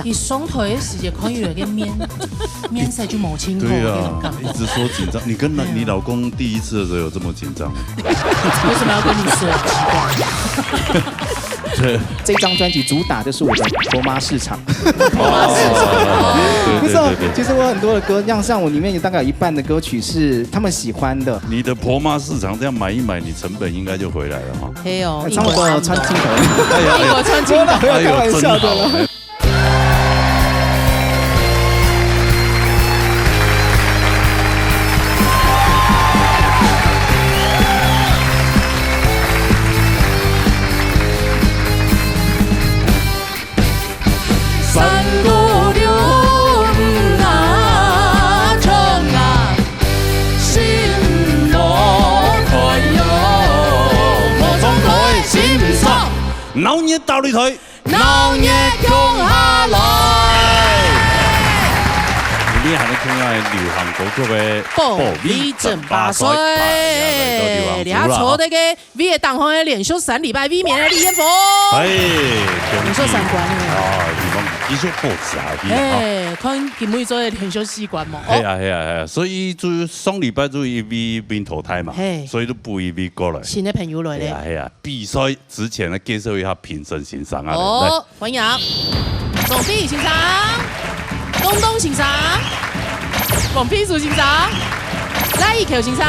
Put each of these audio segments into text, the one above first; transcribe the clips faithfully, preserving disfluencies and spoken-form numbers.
一上台个時節，看起來个面，面色就無清楚，對啊，一直說緊張。你跟你老公第一次的時候有這麼緊張嗎？為什麼要跟你說？奇怪。對。這張專輯主打的是我的婆媽市場。婆媽市場。不是啊，其實我有很多的歌，像，像我裡面大概有一半的歌曲是他們喜歡的。你的婆媽市場這樣買一買，你成本應該就回來了哈。嘿哦，哎，差不多穿進口。哎呀，哎呀，一國穿進口。哎呦，開玩笑的啦。真好，哎。鬧熱大擂台。 鬧熱共下來！你還能聽下流行歌曲个寶貝珍巴衰，哎，來到流行歌啦，這下坐在該位个當中个連續三禮拜衛冕个李彥峰。哎，連續三關呢。啊，彥峰繼續保持下去啊。哎，看今晡日做得連續四關無？係啊，係啊，係啊，所以就上禮拜就一位被淘汰嘛，嘿。所以就補一位過來。新个朋友來咧。係啊，係啊，比賽 之前呢，介紹一下評審先生啊。哦，來。歡迎。鍾必先生、東東先生、黃必如先生、賴以喬先生。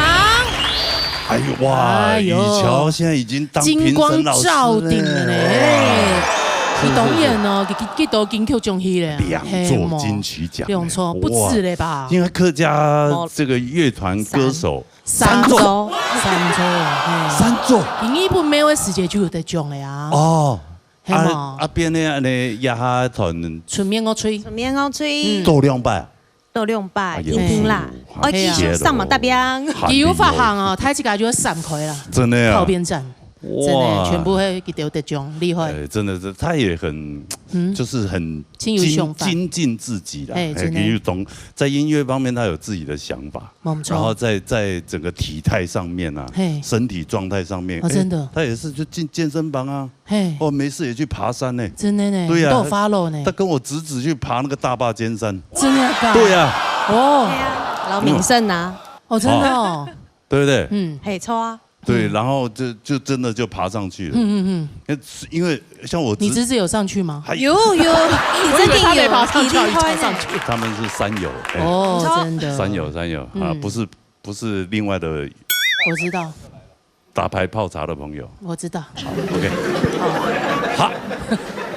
哎呦，哇，哎呦。以喬現在已經當評審老師了呢。金光罩頂了呢。哇。你當然哦，幾，幾，幾多金曲獎去了。兩座金曲獎呢。嘿，無。兩座，不止了吧？哇，因為客家這個樂團歌手 三座。三座，嘿。三座。第二本廟个時節就有得獎了啊。哦。係無？啊，啊，變呢，恁呢，這下團出面我吹。出面我吹。嗯。做兩擺。做兩擺，哎呀，一定啦。哎呀。愛繼續上馬達標。佢有發行哦，大自家就會閃開啦。真的啊。靠邊站。哇。真的，全部會佢兜得獎，厲害。哎，真的是，他也很，嗯。就是很真有想法。精，精進自己啦。哎，哎，真的。佢有懂，在音樂方面他有自己的想法。 無錯。然後在，在整個體態上面啊，嘿。身體狀態上面，哦，哎，真的。他也是就進健身房啊，嘿。哦，沒事也去爬山呢。真的呢，對呀，你都有follow呢。他跟我侄子去爬那個大霸尖山。真的假的？對呀。哦。對啊，老名勝啊。哦，真的哦。對不對？嗯。嘿，錯啊。對，嗯。然後就，就真的就爬上去了。嗯，嗯，嗯。因為，因為像我侄，你侄子有上去嗎？還有，有，一定有，我以為他沒爬上去，一定會的。他們是山友，哎。哦，不錯。真的。山友，山友，啊，嗯。不是，不是另外的我知道。打牌泡茶的朋友。我知道。好，OK。好。好，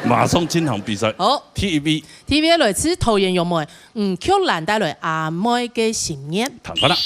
馬上進行比賽。好。第一位。第一位來自桃園楊梅，嗯，玉蘭帶來阿妹个心願。聽看啦。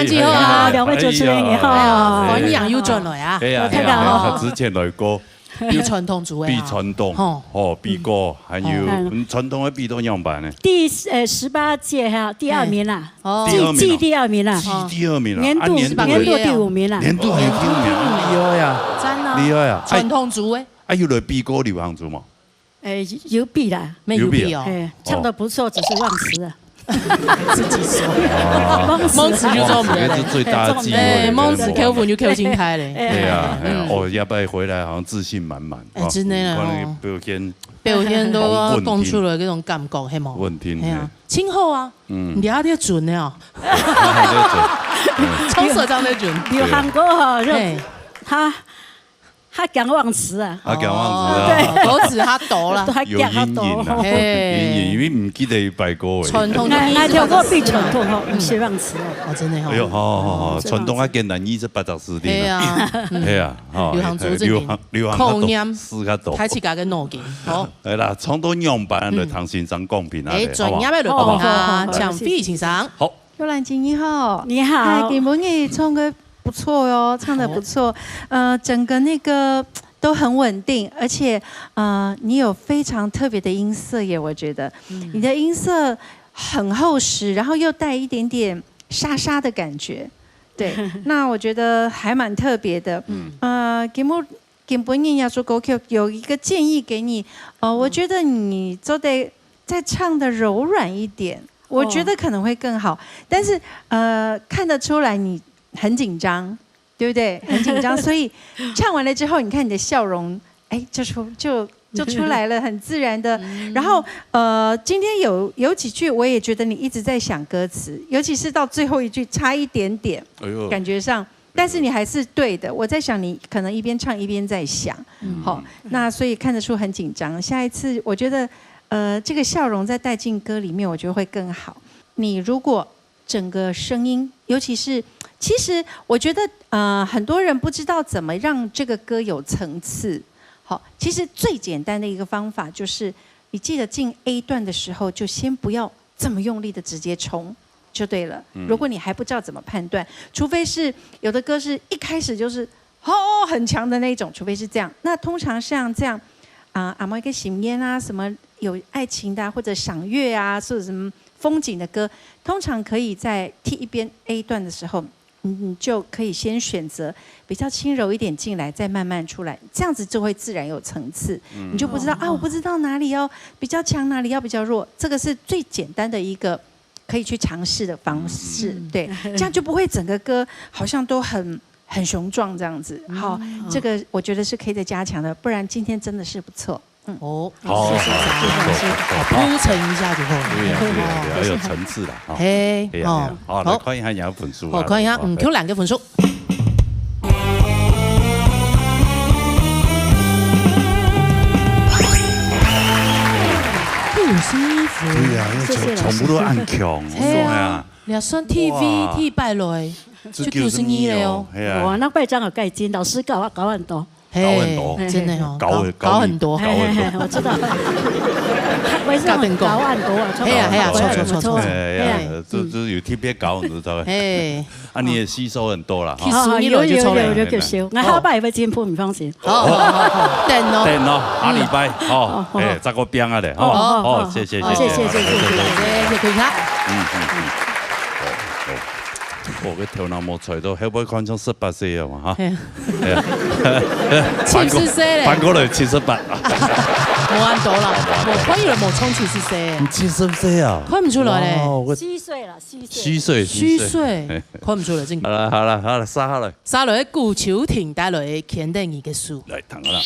你好啊，哎呀，兩位主持人你好。哎呀，歡迎又轉來啊。哎呀，大家好。哎呀，之前來過，比傳統做得好。比傳統，吼。吼，比歌，還有，嗯。嗯，傳統个比到仰般呢？第，呃，十八屆哈，第二名啦。哎。哦。第二名啊。季，季第二名啦。季第二名啊。年度，啊，年度呢？年度第五名啦。年度還有第五名啊，厲害啊。讚啊。厲害啊。傳統做得。啊，有來比過流行做無？ 哎，有比啦。有比啊。有比哦。哎，唱得不錯，只是忘詞了。自己說。哦。忘詞。忘詞就做毋得了。忘詞是最大的忌諱，哎，忘詞口粉就口清開了。哎。對啊，哎呀，嗯。哦，要不然回來好像自信滿滿，哎，哦，真的啊，可能表現表現都講出來，那種感覺，係無？穩定，哎呀，嘿。真好啊，嗯。你還在準的哦。還在準，嗯。衝手這樣在準。流行歌吼，就，嘿。他 較驚忘詞啊。較驚忘詞啊。哦，對。歌詞較多啦。較驚較多。有陰影啊，嘿。陰影，因為毋記得有擺過誒。傳統的意思。哎，哎，跳過比傳統吼，嗯。毋係忘詞哦。哦，真的吼。哎喲，好，好，好，嗯，傳統較艱難，二十八隻字典啊。係啊，嗯。係啊，吼，流行做得，流行，流行較多，口音，字較多。開始加個腦筋，好。來啦，唱到仰般來，嗯。聽先生講評啊，哎，好不好？專業的來講啊，好，好，好，好，請費先生。好。 秀蘭姐你好。你好。嗨，今晡日唱歌不錯喲，唱得不錯。哦。呃，整個那個都很穩定，而且，呃，你有非常特別的音色耶，我覺得。嗯。你的音色很厚實，然後又帶一點點沙沙的感覺。對，那我覺得還蠻特別的。嗯。呃，今晡，今晡日要說歌曲，有一個建議給你，呃，我覺得你做得再唱得柔軟一點。 我覺得可能會更好。哦。但是，呃，看得出來你很緊張，對不對？很緊張，所以唱完了之後，你看你的笑容，哎，就出，就，就出來了，很自然的。嗯。然後，呃，今天有，有幾句我也覺得你一直在想歌詞，尤其是到最後一句，差一點點，哎喲。感覺上，但是你還是對的。我在想你可能一邊唱一邊在想，嗯。好，那所以看得出很緊張。下一次我覺得，呃，這個笑容再帶進歌裡面，我覺得會更好。 你如果整個聲音，尤其是，其實我覺得，呃，很多人不知道怎麼讓這個歌有層次。好，其實最簡單的一個方法就是，你記得進A段的時候，就先不要這麼用力的直接衝就對了。嗯。如果你還不知道怎麼判斷，除非是有的歌是一開始就是，哦，很強的那種，除非是這樣。那通常像這樣，啊，阿妹个心願啊，什麼有愛情的啊，或者賞月啊，或者什麼風景的歌，通常可以在第一遍A段的時候，嗯，你就可以先選擇比較輕柔一點進來，再慢慢出來，這樣子就會自然有層次，嗯。你就不知道，啊，哦。我不知道哪裡要比較強，哪裡要比較弱，這個是最簡單的一個可以去嘗試的方式，嗯。對，這樣就不會整個歌好像都很，很雄壯這樣子。嗯。好，這個我覺得是可以再加強的，不然今天真的是不錯。 嗯。哦，好，謝謝，好，謝謝，好，好，鋪陳一下就好了。對呀，對呀，對呀，哦。要有層次啦，哈。嘿，對呀，對呀。哦，好，來看一下你的分數啊。好，看一下，嗯，來。挑兩個分數。六十一分。對呀，因為全，謝謝老師。全部都恁強，嘿啊，對啊。你還算第一，哇。第一擺來，就九十二了哦。這九十二哦，嘿啊。哇，那拜章有改進，老師教，教很多。 嘿，高很多。真的哦，高，高很多。高，高很多。嘿，嘿，嘿，我知道。我是那種高很多啊，高很多。嘿呀，嘿呀，不錯，不錯，不錯，不錯。哎呀，嘿呀，這，嗯。這有特別高，你知道嗎？嘿。啊，你也吸收很多了，哈。哦，有，有，有，有吸收。那後擺也會進步，你放心。好，好，好，好，等哦。等哦，下禮拜，哦，哦，哦。哎，再過變啊咧，哦，哦，哦，哦，謝謝，哦，謝謝，謝謝，謝謝，謝謝，謝謝。嗯，嗯，嗯。哦，哦。 哦，个頭腦無猜到，後背看像十八歲啊嘛，哈。嘿。哎呀。七十歲咧。翻過來七十八。無恁多啦，無，看起來無像七十歲。你七十歲啊？看毋出來咧。哇，我虛歲啦，虛歲。虛歲，虛歲，虛歲。嘿。看毋出來，真。好了，好了，好了，殺好了。殺落去，古秋婷帶來牽等你个手。來，聽好了。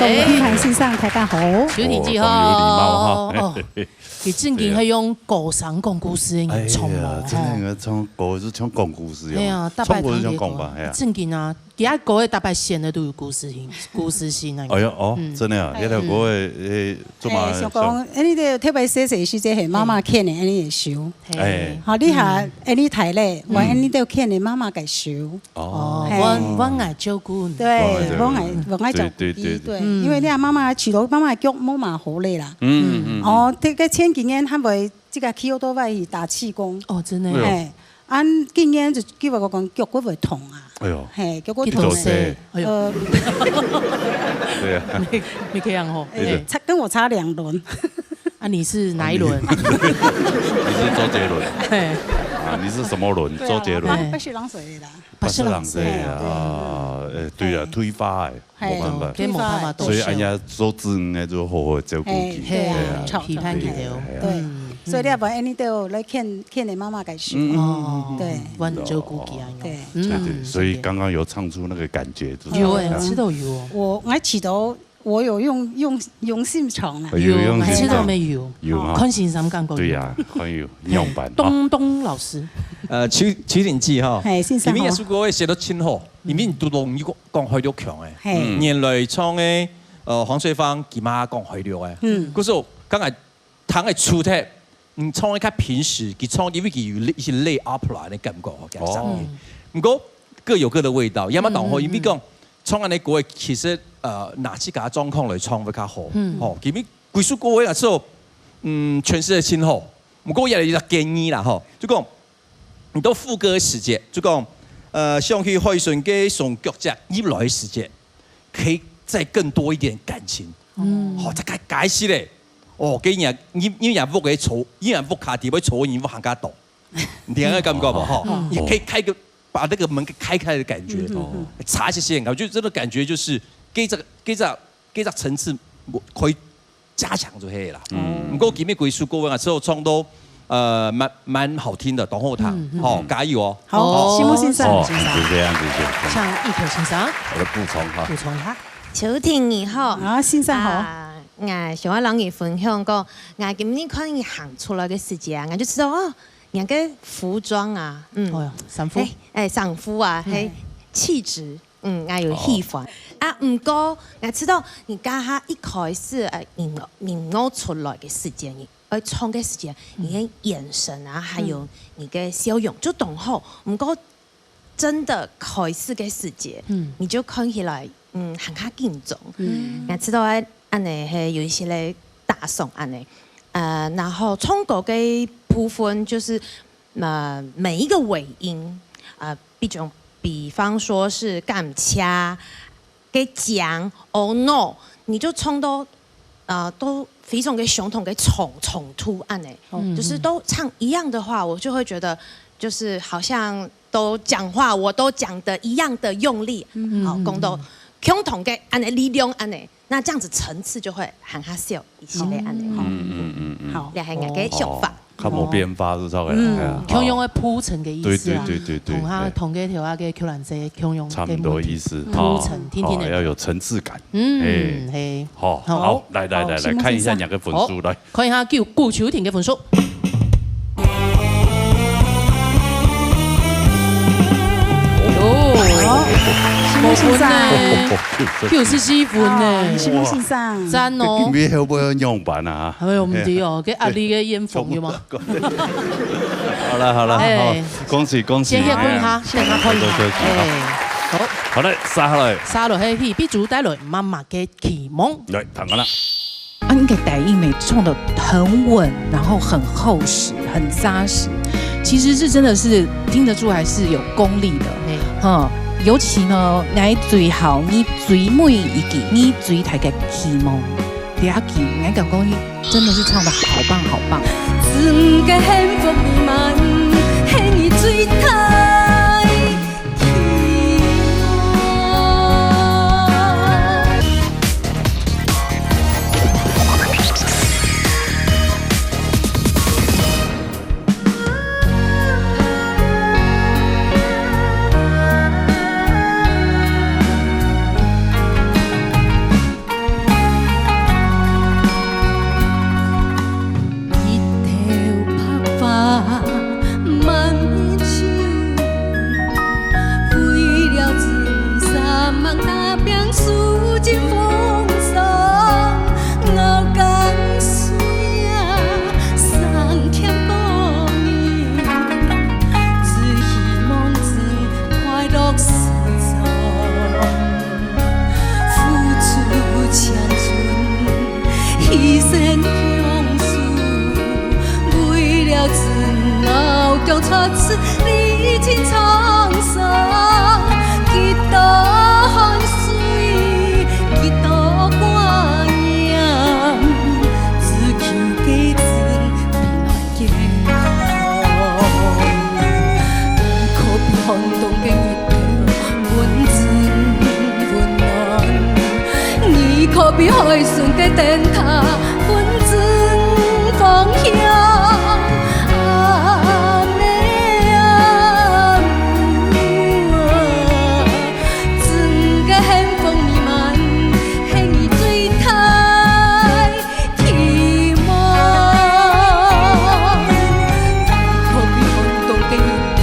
各位聽眾先生，大家好。秋婷姐好。哦，當有禮貌哈。哦，佢正經係用歌聲講故事个人，哎呀，唱哦，真的，吼。唱歌是像講故事一樣，哎呀，大伯唱歌是像講吧，哎呀。正經啊，佢个歌个大伯選个都有故事性，故事性啊。哎呀，哦，嗯。真的啊，哎。那條歌个，哎，做嘛哎，想講，哎，你這特別細細時節係媽媽牽个，哎，你个手。嘿。哎。好，你下，嗯。哎，你大咧，我，嗯。哎，你都牽个媽媽个手。哦，嘿。阮，阮愛照顧你。對，阮愛照顧你。阮愛，阮愛照顧你，對，對，對。對，嗯。因為你阿媽媽去了，媽媽腳無嘛好咧啦。嗯，嗯，嗯。哦，這個前幾年還會這個騎奧多拜去打氣功。哦，真的。哎喲。嘿，啊，今年就叫我講腳骨會痛啊。哎喲。嘿，腳骨痛。幾多歲？哎喲。呃。對啊。沒，沒這樣吼。哎，哎。差，跟我差兩輪。啊，你是哪一輪？你是周杰倫。嘿。啊，你是什麼輪？對啊，周杰倫。八，八十零歲啦。八十零歲啊，哎，對啊，退化哎，嘿，無辦法。這無辦法度過。所以哎呀，做子女个就好好照顧佢。嘿，對啊，對啊，陪伴佢兜。嘿啊。對，嗯，所以你也無恁樣就來牽，牽你媽媽个手。嗯，嗯，嗯，嗯。對。阮照顧佢啊，對。嗯，對，對，所以剛剛有唱出那個感覺，就是有哎，這樣。知道有哦。我，我記得 我有用，用，用心唱啊。有用心唱。有，還知道沒有？有啊。看先生感覺有。對呀，看有，仰般哈。東東老師。呃，秋，秋婷姐哈，嘿，先生好。因為這首歌寫得真好，因為你都容易講，講海陸腔誒。嘿。嗯。原來唱誒，呃，黃瑞芳佢嘛講海陸誒。嗯。可是我剛才聽个初聽，嗯，唱个較平實，佢唱因為佢有一些類opera个感覺，吼，加上去。哦。毋過各有各个味道，也嘛當好，嗯，因為講，嗯。 唱恁樣歌，其實，呃，拿自家狀況來唱會較好。嗯。吼，因為歸首歌个時候，嗯，詮釋得真好。毋過也有一個建議啦，吼，就講，你到副歌个時節，就講，呃，想起海神个從腳跡入來个時節，可以再更多一點感情。嗯。吼，再加，加一息咧。哦，給你啊，你，你若屋个坐，你若屋下底位坐，你屋下加多。 你聽个感覺無？吼，嗯。你可以開個，把那個門給開開的感覺，嗯，嗯，嗯。差一些些，我覺得這個感覺就是給這個，給這，給這層次，我可以加強就可以了。嗯。毋過今日歸首歌啊，只有唱到，呃，蠻，蠻好聽的，當好聽，嗯，嗯。吼，加油哦。好，哦。新木先生。哦，就這樣，謝謝。像一口先生。我來補充哈。補充哈。秋婷你好。啊，先生好。啊，𠊎想愛摎你分享講，𠊎今日看你行出來个時節啊，𠊎就知道哦， 人个服裝啊，嗯。哦喲，衫褲。哎，哎，衫褲啊，嗯。嘿，氣質，嗯，𠊎有喜歡。哦。啊，毋過，𠊎知道你剛剛一開始，呃，你，你我出來个時間，你，呃，唱个時間，嗯。你个眼神啊，還有嗯。你个笑容，就當好。毋過，真的開始个時節，嗯。你就看起來，嗯，還較緊張。嗯。𠊎知道啊，恁樣係有一些个打爽恁樣。 呃，然後唱歌个部分就是，呃，每一個尾音，呃，比種，比方說是感謝、个講、哦no，你就唱到，呃，都非常个相同个衝，衝突恁樣，哦。就是都唱一樣的話，我就會覺得就是好像都講話，我都講得一樣的用力，嗯。好，講到共同个恁樣力量恁樣。 那這樣子層次就會還較少一些个恁樣吼。嗯，嗯，嗯，嗯。好。這還𠊎个想法。哦，較無變化就著个啦，嗯，哎呀，共樣个鋪陳个意思啊。對，對，對，對，對，同下，對。同个條啊个曲蘭姐共樣个差不多意思，鋪陳，哦，定定个。哦，要有層次感。嗯，哎。嘿。好，好。好，來，來，好，來，來，看一下你个分數，好。來。 看一下顧，顧秋婷个分數。哦，新木先生。九十四分呢。哦，新木先生。讚哦。今日會不會有樣板啊？哎喲，毋知哦，該壓力个煙火有無？好了，好了，哎。好，恭喜，恭喜。先，先看一下，哎。先看一下。多多休息啊。哎，好。好嘞，續下來。續落去，係B組帶來媽媽个期望。來，聽看啦。 啊，你个低音沒唱得很穩，然後很厚實、很扎實，其實是真的是聽得出來是有功力的。嘿。嗯，尤其呢，你最後，你最尾一句，你最大个期望，第一句，你感覺你真的是唱得好棒，好棒。你真沧桑，幾多汗水，幾多掛念，只求家陣平安健康。你可比寒冬个日頭，溫存溫暖。 你可比海上个燈塔，分真方向。阿姆啊，阿母啊，真个幸福美滿，係你最大 希望。你可比寒冬个日頭，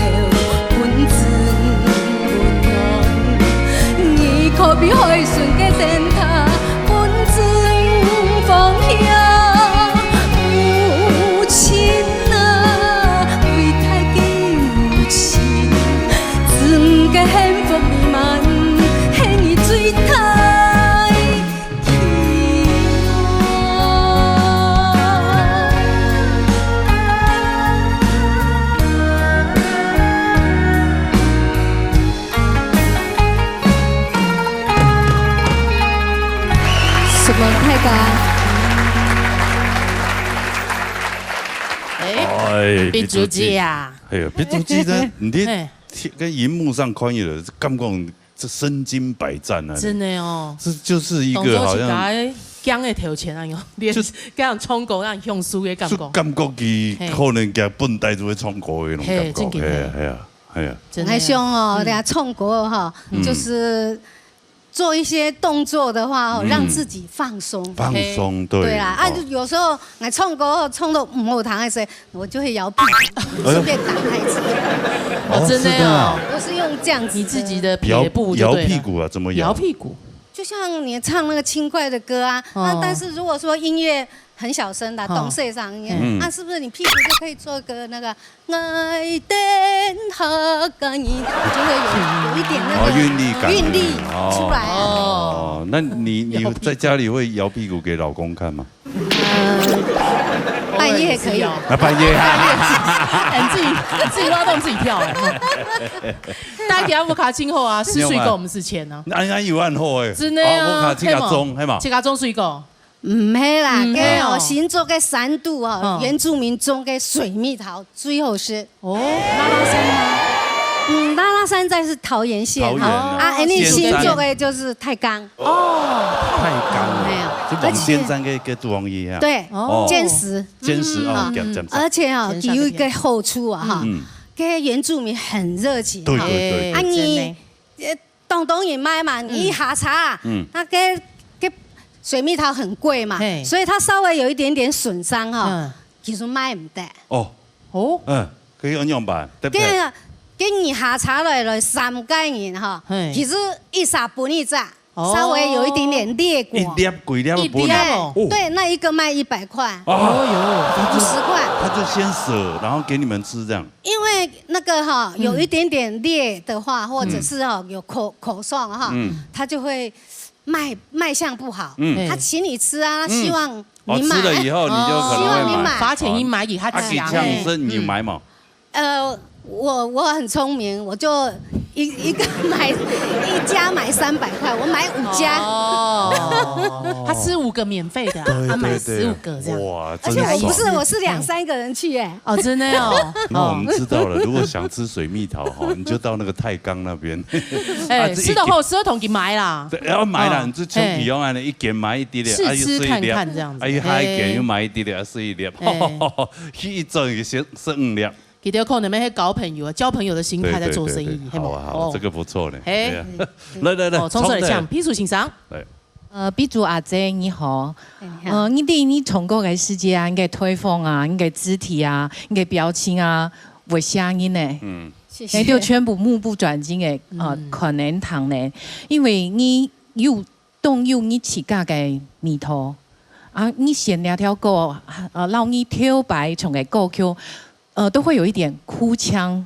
分真溫暖。你可比海上个燈塔，分真方向。母親啊，偉大个母親，真个幸福美滿，係你最大 十万大家。哎，哎，畢祖姐啊。哎呀，畢祖姐呢，你的，嘿。跟螢幕上看起來，感覺 這身經百戰啊。真的哦。這就是一個好像當做自家驚的頭前啊，有連就這樣唱歌，讓你享受的感覺。就感覺佢可能佢本來就會唱歌的那種感覺。嘿，真的。嘿啊，嘿啊，嘿啊。真的啊。𠊎想哦，嗯。等下唱歌哈，嗯。就是做一些動作的話哦，嗯。讓自己放鬆。放鬆，嘿。對，對啦，啊，哦。就有時候 𠊎唱歌唱到毋好聽个時，我就會搖屁股，哎喲。順便打拍子。哦，真的哦。是的啊。我是用這樣子的。你自己的撇步就對了。搖，搖屁股啊，怎麼搖？搖屁股。就像你唱那個輕快的歌啊，哦。那但是如果說音樂很小聲的，哦。當細聲音樂，嗯。那是不是你屁股就可以做個那個 愛等下个你，就會有，有一點那個哦，韻律感。韻律出來啊。哦，那你，你在家裡會搖屁股給老公看嗎？呃，半夜可以。啊，半夜啊。哎，你自己，你自己挖洞自己跳哎。大家屋下真好啊，食水果毋使錢啊。那，那有恁好哎。真的啊，啊，屋下自家種，嘿嘛。自家種水果。 毋係啦，嗯，該哦，新竹个山肚哦，嗯。原住民種个水蜜桃最好食。哦，拉拉山嗎？嗯，拉拉山在是桃園縣，桃園啊。啊，恁樣新竹个就是太岡。哦，太岡啊，哎呀，就往尖山个，个地方去啊。對，哦。尖石。尖石哦，嗯，尖，尖山。而且哦，尖山个片。有一個好處啊，哈，嗯。該原住民很熱情，哈。對，對，對。啊，你，真的。呃， 當多人買嘛，你一下車，嗯。那個，個水蜜桃很貴嘛，嘿。所以它稍微有一點點損傷哈，嗯。其實賣毋得。哦。哦。嗯，可以恁樣辦，對不對？跟，跟你下車來，來三個人哈，嘿。其實一下分一隻，哦。稍微有一點點裂過。一粒，幾粒分啊？一粒哦。哦。對，那一個賣一百塊。哦。哦喲。五十塊。他就先捨，然後給你們吃這樣。因為那個哈，嗯。有一點點裂的話，或者是哈，嗯。有口，口傷哈，嗯。他就會賣，賣相不好。嗯。他請你吃啊，嗯。希望你買。哦，吃了以後你就可能會買。希望你買。罰錢你買給他吃啊。啊，你搶生你買嘛？嗯。呃，我，我很聰明，我就一，一個買，一家買三百塊，我買五家。哦。他吃五個免費的啊，對，他買十五個這樣。對，對。哇，而且我不是，真爽。我是兩三個人去耶。哦，真的哦。那我們知道了，如果想吃水蜜桃哈，你就到那個太岡那邊。哎，啊，這一吃到好，吃到同佢買啦。對，要買啦，哦，你就衝去用啊，嘿。一間買一滴的，試吃看看這樣子。啊，又一粒，啊，又下一間又買一滴的，啊，試一粒，嘿。去一轉就食，食五粒。 佢兜可能乜係交朋友啊，交朋友的心態在做生意，對，對，對，對，係無？好啊，好啊，哦。這個不錯呢。嘿。對啊。來，來，來，哦，衝出來唱，唱歌。畢祖先生。來。呃，畢祖阿姐，你好。哎，你好。呃，你在你唱歌个時節啊，你个台風啊，你个肢體啊，你个表情啊，會嚇人呢。嗯。謝謝。你就全部目不轉睛个，呃，嗯。看人聽呢，因為你有 當有你自家个味道。啊，你選這條歌，呃，摎你頭擺唱个歌曲，呃，都會有一點哭腔，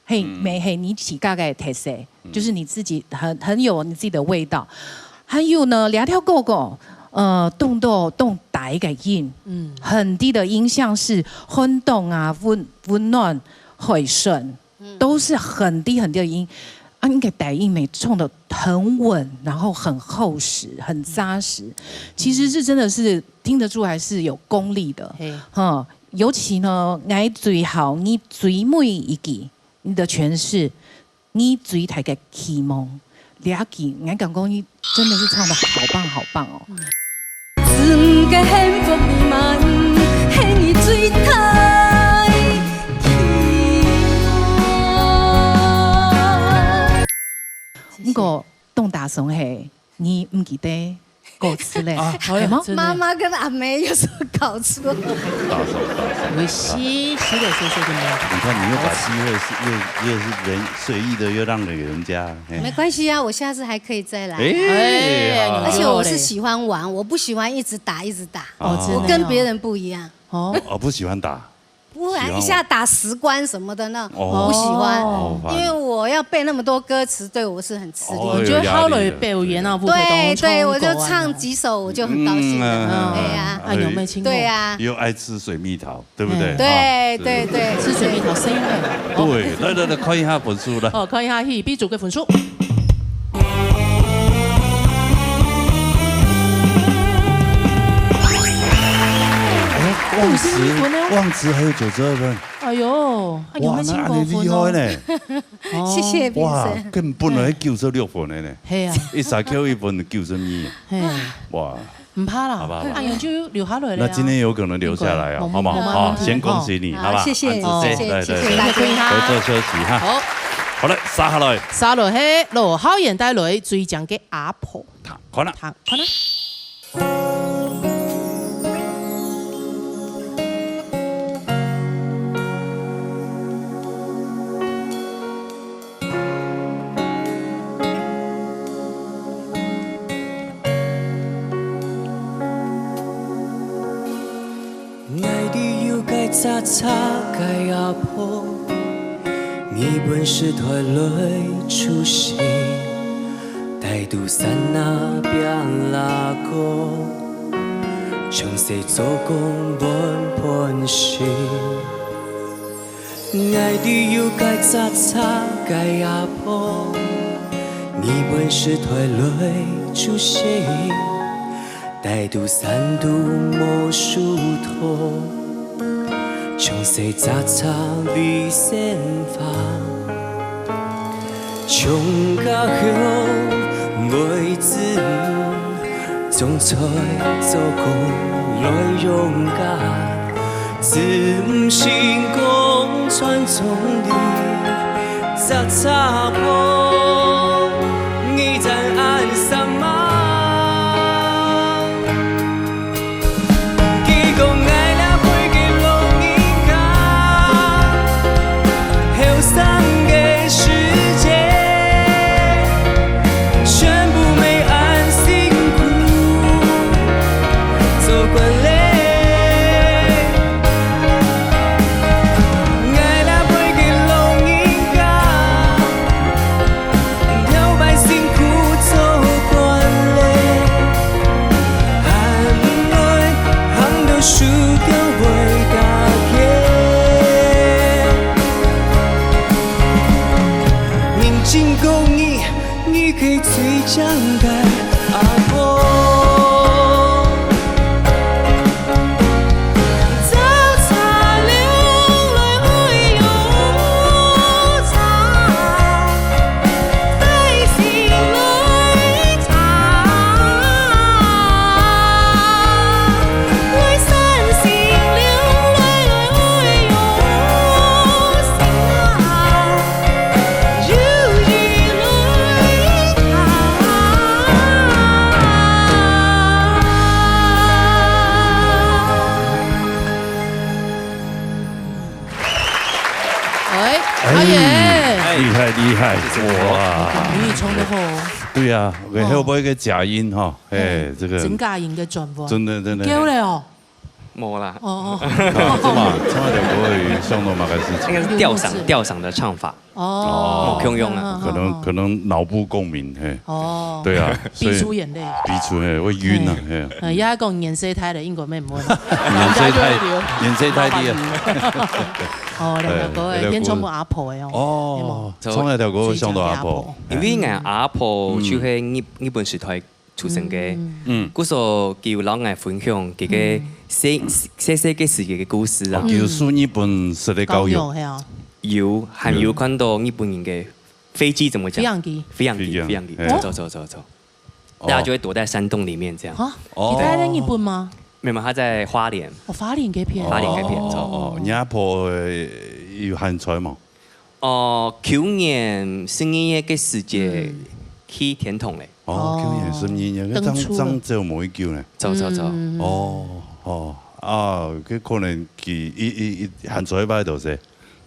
嘿，嗯。乜係你自家个特色，嗯。就是你自己很，很有你自己的味道。還有呢，這條歌曲，呃，當多當大个音，嗯。很低的音像是很動啊，溫，溫暖，海参，都是很低很低的音。啊，你给台语美唱得很稳，然后很厚实、很扎实。其实是真的是听得出来是有功力的。嘿。哈，尤其呢，𠊎最好你最尾一句，你的诠释，你最大个期望，这句，𠊎感觉你真的是唱得好棒好棒哦。自家个幸福美满，是你最大个期望。不过，当打爽嘿，你毋记得歌词嘞？啊，係吗？真的。妈妈跟阿妹有时候搞错。大手大手。有一些，是的，是的，是的。你看，你又把机会是又又是人随意的又让给人家，嘿没关系啊，我下次还可以再来。哎哎啊而且我是喜欢玩，我不喜欢一直打一直打。哦，真的哦。我跟别人不一样，哦，哦，不喜欢打，不然喜欢玩一下打十关什么的那，哦不喜欢，哦好烦因为我要背那么多歌词，对我是很吃力。哦我觉得好了表演啊，舞台当中对对，我就过啊唱几首，我就很高兴了。嗯哎呀，啊，有没有听过？对啊，又爱吃水蜜桃，对不对？嗯对啊对对，是水蜜桃声音很好。对，来来来，看一下分数来。哦，看一下，嘿，B组个分数。哎，忘词五十一分呢忘词还有九十二分，哎呦，啊，有没有哇，听那过分哦？恁厉害呢！谢谢评哇审，。根本来九十六分的呢，嘿啊，一下扣一分就九十二。嘿，哇，唔怕啦，好吧好吧哎呀，就留下来了呀。那今天有可能留下来啊，应该好不好？没问题好，哈。先恭喜你，好好吧？谢谢安子姐谢谢来来谢谢大家来，合作休息哈。好，好了，杀下来。杀落去，罗浩然带来最强个阿婆，看了。好，看啦。 𠊎知有个扎扎个阿婆，日本時代來出世，大肚山那邊拉過，從細做工分飯食。𠊎知有个扎扎个阿婆，日本時代來出世， 大肚山肚無樹頭，從細扎扎為生活。從家後為子，種菜做工來養家。 子女成功傳宗的扎扎婆，你真恁煞猛。佢講𠊎這輩个老人家，後生个時節，全部乜恁辛苦。 做官咧。𠊎這輩个老人家，頭擺辛苦做官咧，還毋來行到樹頭會打結。認真講你，你个最靚个 阿婆。哎，好耶！厉害厉害，哇！你唱得好，对啊，我后背个假音哈，哎，这个真假音个转换，真的真的够了哦。无啦，哦哦，啊，这嘛，唱一点国语，想到麼个事情？應該是吊嗓，吊嗓的唱法。哦，無共樣啊。可能，可能腦部共鳴，嘿。哦。對啊，所以鼻出眼淚。鼻出，嘿，會暈啊，嘿。嗯，也講年歲大了，應該毋會。年歲大，年歲大了。哦，兩條歌誒，哎，天窗無阿婆誒哦。哦，唱兩條歌想到阿婆。因為𠊎阿婆就係日，日本時代 出生个。嗯。故所佢有摎𠊎分享佢个細，細細个時節个故事啊。哦，佢有受日本式个教育。教育，係啊。有，還有看到日本人个飛機怎麼講？飛行機。飛行機，飛行機，飛行機，嘿。走，走，走，走，走。哦。大家就會躲在山洞裡面這樣。啊，哦。佢待在日本嗎？沒有，他在花蓮。哦，花蓮該片。花蓮該片，走。哦，哦，哦，你阿婆，呃，有還在無？ 哦，舊年十二月个時節，嗯。去天堂咧。哦，舊年十二月，哦，當初。正，正走無幾久呢。走，走，走。嗯。哦，哦，啊，該可能佢，佢，佢，佢還在囥在該度噻。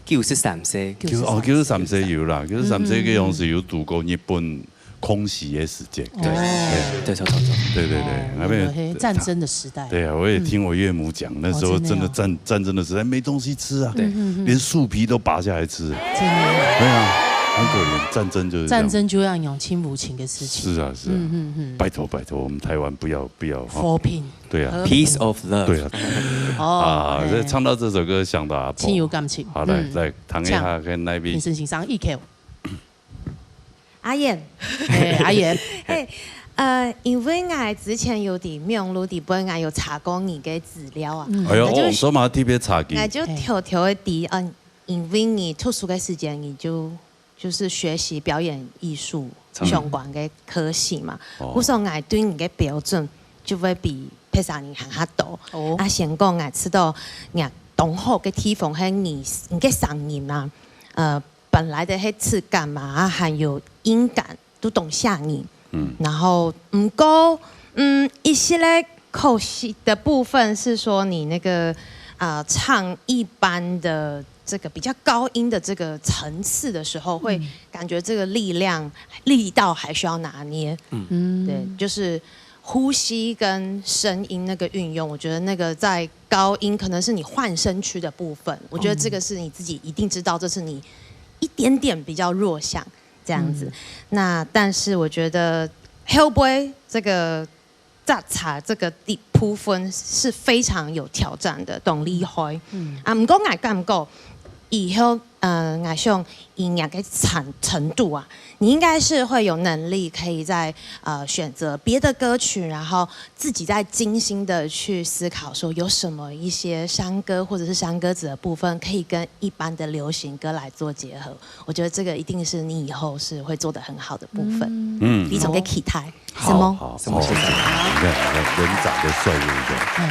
九十三歲。九十，哦，九十三歲有啦，九十三歲个樣子有度過日本 空襲个時節。對，哦。對，對，對，對，對，對，對，哦，那邊，那個戰爭的時代。對啊，我也聽我岳母講，那時候真的戰，哦，真的耶。戰爭的時代，沒東西吃啊，對。嗯，嗯，嗯。連樹皮都拔下來吃。真的耶。對啊，很可憐，戰爭就是這樣。戰爭就要有親無情的事情。是啊，是啊。嗯，嗯，嗯。拜託，拜託，我們台灣不要，不要，哈。和平。對啊。和平。Peace of love。對啊。哦，啊，哎。這唱到這首歌，想到阿婆。親有感情。好，來，嗯。再彈一下，唱。跟那邊。評審先生，一口。 阿燕。嘿，阿燕。嘿，呃，因為𠊎之前有在網路底背，𠊎有查過你个資料啊。嗯。哎喲，𠊎就，哦，做麼个特別查佢？𠊎就偷偷个知，嗯，因為你讀書个時間，你就，就是學習表演藝術相關个科系嘛。哦。故所𠊎對你个標準就會比別儕人還較高。哦。啊，先講𠊎知道，𠊎當好个地方係你，你个聲音啊，呃， 本來个係質感嘛，啊，還有音感，都當嚇人。嗯。然後，毋過，嗯，一息仔可惜的部分是說，你那個，呃，唱一般的這個比較高音的這個層次的時候，會，嗯，感覺這個力量、力道還需要拿捏。嗯。嗯。對，就是呼吸跟聲音那個運用，我覺得那個在高音可能是你換聲區的部分，我覺得這個是你自己一定知道，這是你一點點比較弱項這樣子。嗯。那但是我覺得後背這個Cha-cha這個地，部分是非常有挑戰的，當厲害。嗯。啊，毋過𠊎感覺以後，呃，𠊎想以你个程，程度啊，你應該是會有能力可以在，呃，選擇別的歌曲，然後自己再精心地去思考說有什麼一些山歌或者是山歌子的部分可以跟一般的流行歌來做結合。我覺得這個一定是你以後是會做得很好的部分。嗯。嗯。非常个期待。好，什麼？好，什麼？好，你看，你看，連長得帥就一樣，嗯，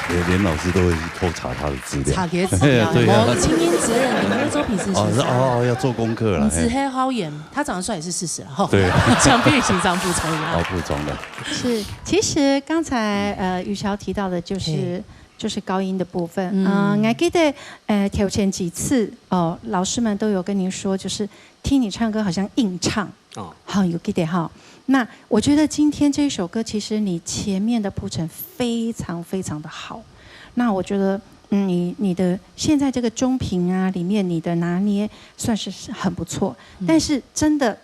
對。連，連老師都會去偷查他的資料。查佢个資料，對啊。無，青年責任，你們的作品是，哦，是，是啊。哦，要做功課了，毋止係好演，嘿。他長得帥也是事實了，吼。對。想必先生補充一下。好，補充的。是，其實剛才，呃，雨喬提到的就是，嘿。就是高音的部分。嗯。呃，我還記得，呃，頭前幾次，哦，老師們都有跟您說，就是聽你唱歌好像硬唱。 哦。好，有記得哈。那我覺得今天這一首歌，其實你前面的鋪陳非常非常的好。那我覺得，嗯，你，你的現在這個中頻啊，裡面你的拿捏算是很不錯。嗯。但是真的，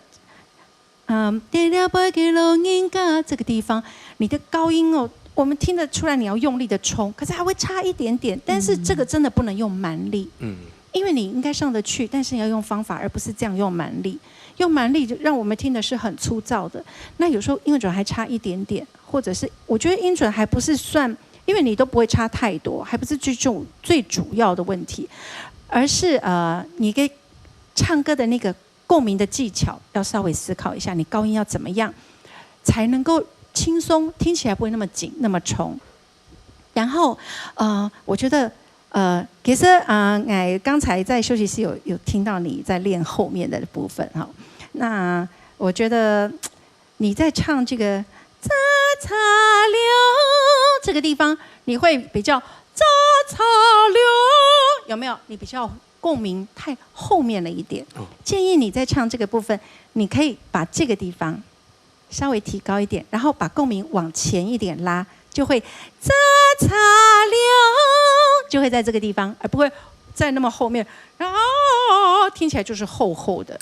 嗯，第二杯給老人家這個地方，你的高音哦，我們聽得出來你要用力的衝，可是還會差一點點，但是這個真的不能用蠻力。嗯。因為你應該上得去，但是你要用方法，而不是這樣用蠻力。用蠻力就讓我們聽的是很粗糙的。那有時候音準還差一點點，或者是我覺得音準還不是算，因為你都不會差太多，還不是最重，最主要的問題，而是，呃，你跟唱歌的那個共鳴的技巧要稍微思考一下，你高音要怎麼樣才能夠輕鬆，聽起來不會那麼緊，那麼衝。 然後，呃，我覺得，呃，其實，呃，𠊎剛才在休息室有，有聽到你在練後面的部分哈。那我覺得你在唱這個「Cha-cha流」這個地方，你會比較「Cha-cha流」，有沒有？你比較共鳴太後面了一點。哦。建議你在唱這個部分，你可以把這個地方 稍微提高一點，然後把共鳴往前一點拉，就會「Cha-cha流」，就會在這個地方，而不會再那么后面，然后听起来就是厚厚的。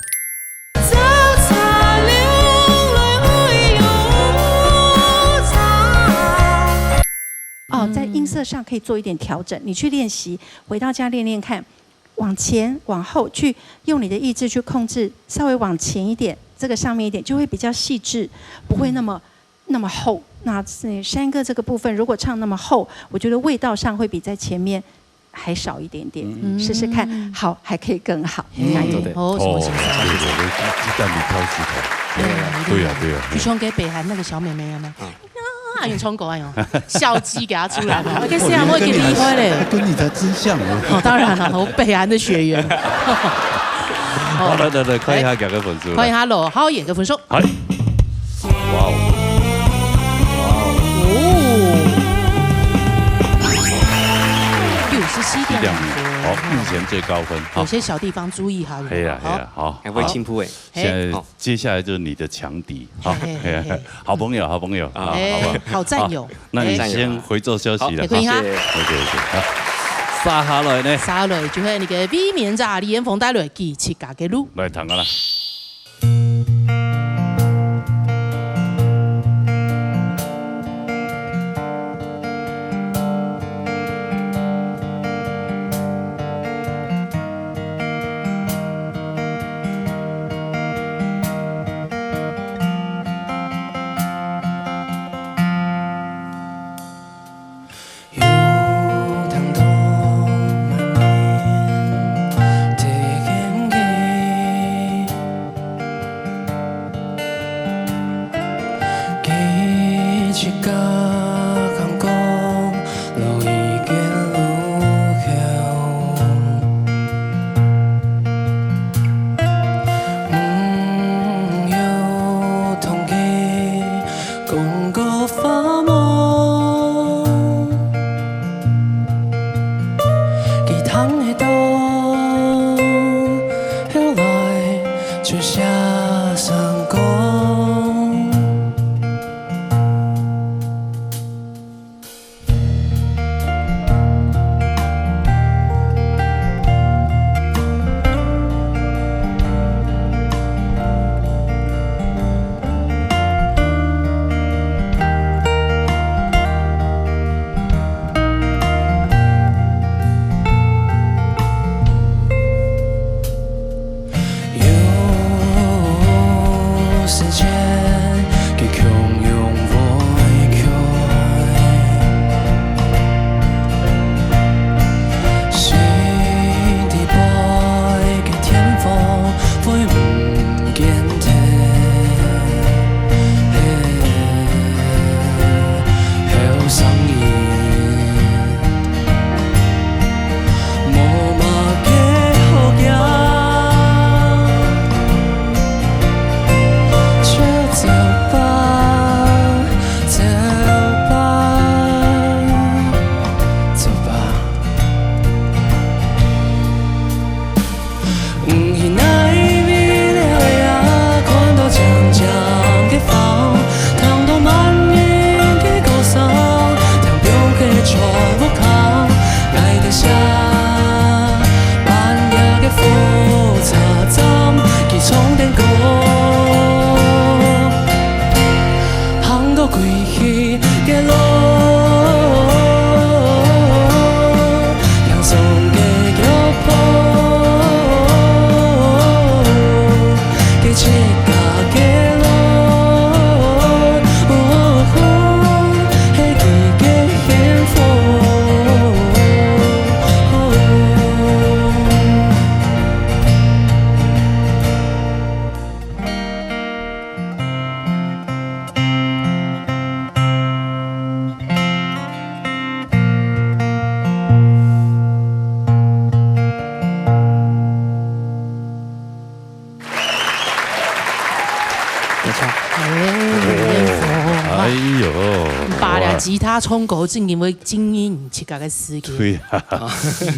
哦，在音色上可以做一点调整，你去练习，回到家练练看，往前、往后去，用你的意志去控制，稍微往前一点，这个上面一点，就会比较细致，不会那么那么厚。那是山歌这个部分，如果唱那么厚，我觉得味道上会比在前面还少一点点。试试看，好，还可以更好。加油！哦，什么形象？对对对，鸡蛋里挑骨头。哎呀，对呀对呀，就像给北韩那个小妹妹一样吗？啊，用中国哎呦，小鸡给他出来嘛，我跟谁啊，我给你一块嘞。跟你的真像哦。哦，当然了，我北韩的血缘。好，来来来，看一下两个粉丝。看一下罗浩演个分数。嗨，哇哦，哦，六十七点七点五，好，目前最高分。好，有些小地方注意哈。可以了，可以了，好，还会进步哎。现在接下来就是你的强敌，好，嘿嘿嘿好朋友，好朋友，好，哎好不好？好战友。那你哎先回做消息了，好，可以哈好，OK OK，好，接下来呢，接下来就係那个衛冕者李彥峰帶來佢自家个路。来谈个啦。没错。哎，彥峰啊，哎呦，把了吉他冲口，正因为经营自家个世界。对呀，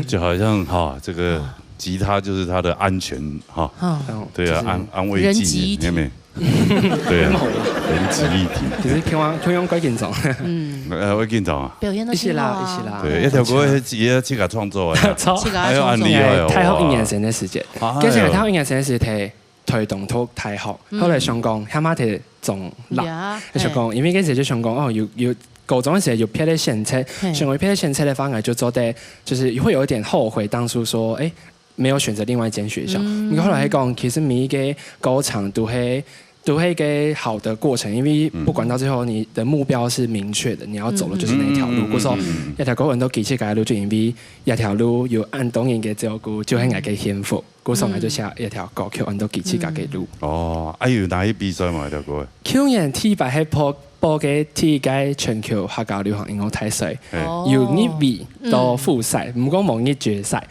就好像哈，这个吉他就是他的安全哈，啊，对啊，安安慰人剂，集一体有没有？對啊，人即議題。其實共樣，共樣蓋緊張。嗯。呃，會緊張啊。表現得真好啊。一起啦，一起啦。對，一條歌也自家創作的啊。錯。自家創作。哎喲，恁厲害哦。大學一年生个時節，哎喲。該時大學一年生个時節， 台東讀大學，嗯。後來想講，喊嘛提中啦。呀，就想講，嘿。因為該時就想講，哦，有，有高中个時節有別个選擇，嘿。想講有別个選擇个話，𠊎就做得，就是會有一點後悔當初說，哎，沒有選擇另外一間學校。嗯。你後來還講，其實每一個過程都係，都係一個好的過程，因為不管到最後，你的目標是明確的，你要走的就是那一條路。嗯。故所，嗯，嗯，嗯。這條歌恁多支持个路，就因為這條路有恁多人个照顧，就係𠊎个幸福。 故所𠊎就寫一條歌曲，安到支持自家个路。哦，啊，有拿去比賽無？這條歌？舊年第一擺係報，報个第一屆全球客家流行音樂大賽，嘿。哦。有入圍到複賽，嗯。毋過無入決賽。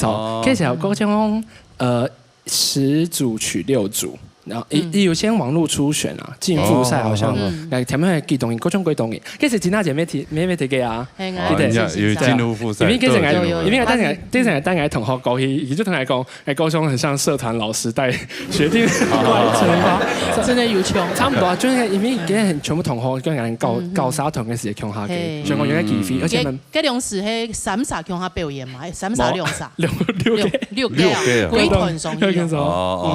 哦。其實有歌種，呃，十組取六組，然後佢，嗯。佢有先網路初選啊，進複賽好像，哦。嗯。來，前面還幾多人，各種各樣的，其實今仔日沒提，沒，沒提過啊。嘿，哦，對不對？人家有進入複賽，因為其實𠊎，都有，有，有。因為𠊎等下，等下，等下同學講，佢，佢就同𠊎講， 哎，高雄很像社團老師帶學弟妹玩成吧。真的有像。差不多啊，就係因為今日全部同學跟人搞，嗯，嗯。搞社團个時節共下个，嘿。所以講有个機會，嗯。而且呢，該，該當時係三儕共下表演嘛，哎，三儕兩儕？哇，六，六個。六，六個啊，六個啊。歸團上去哦。六個團。哦，哦，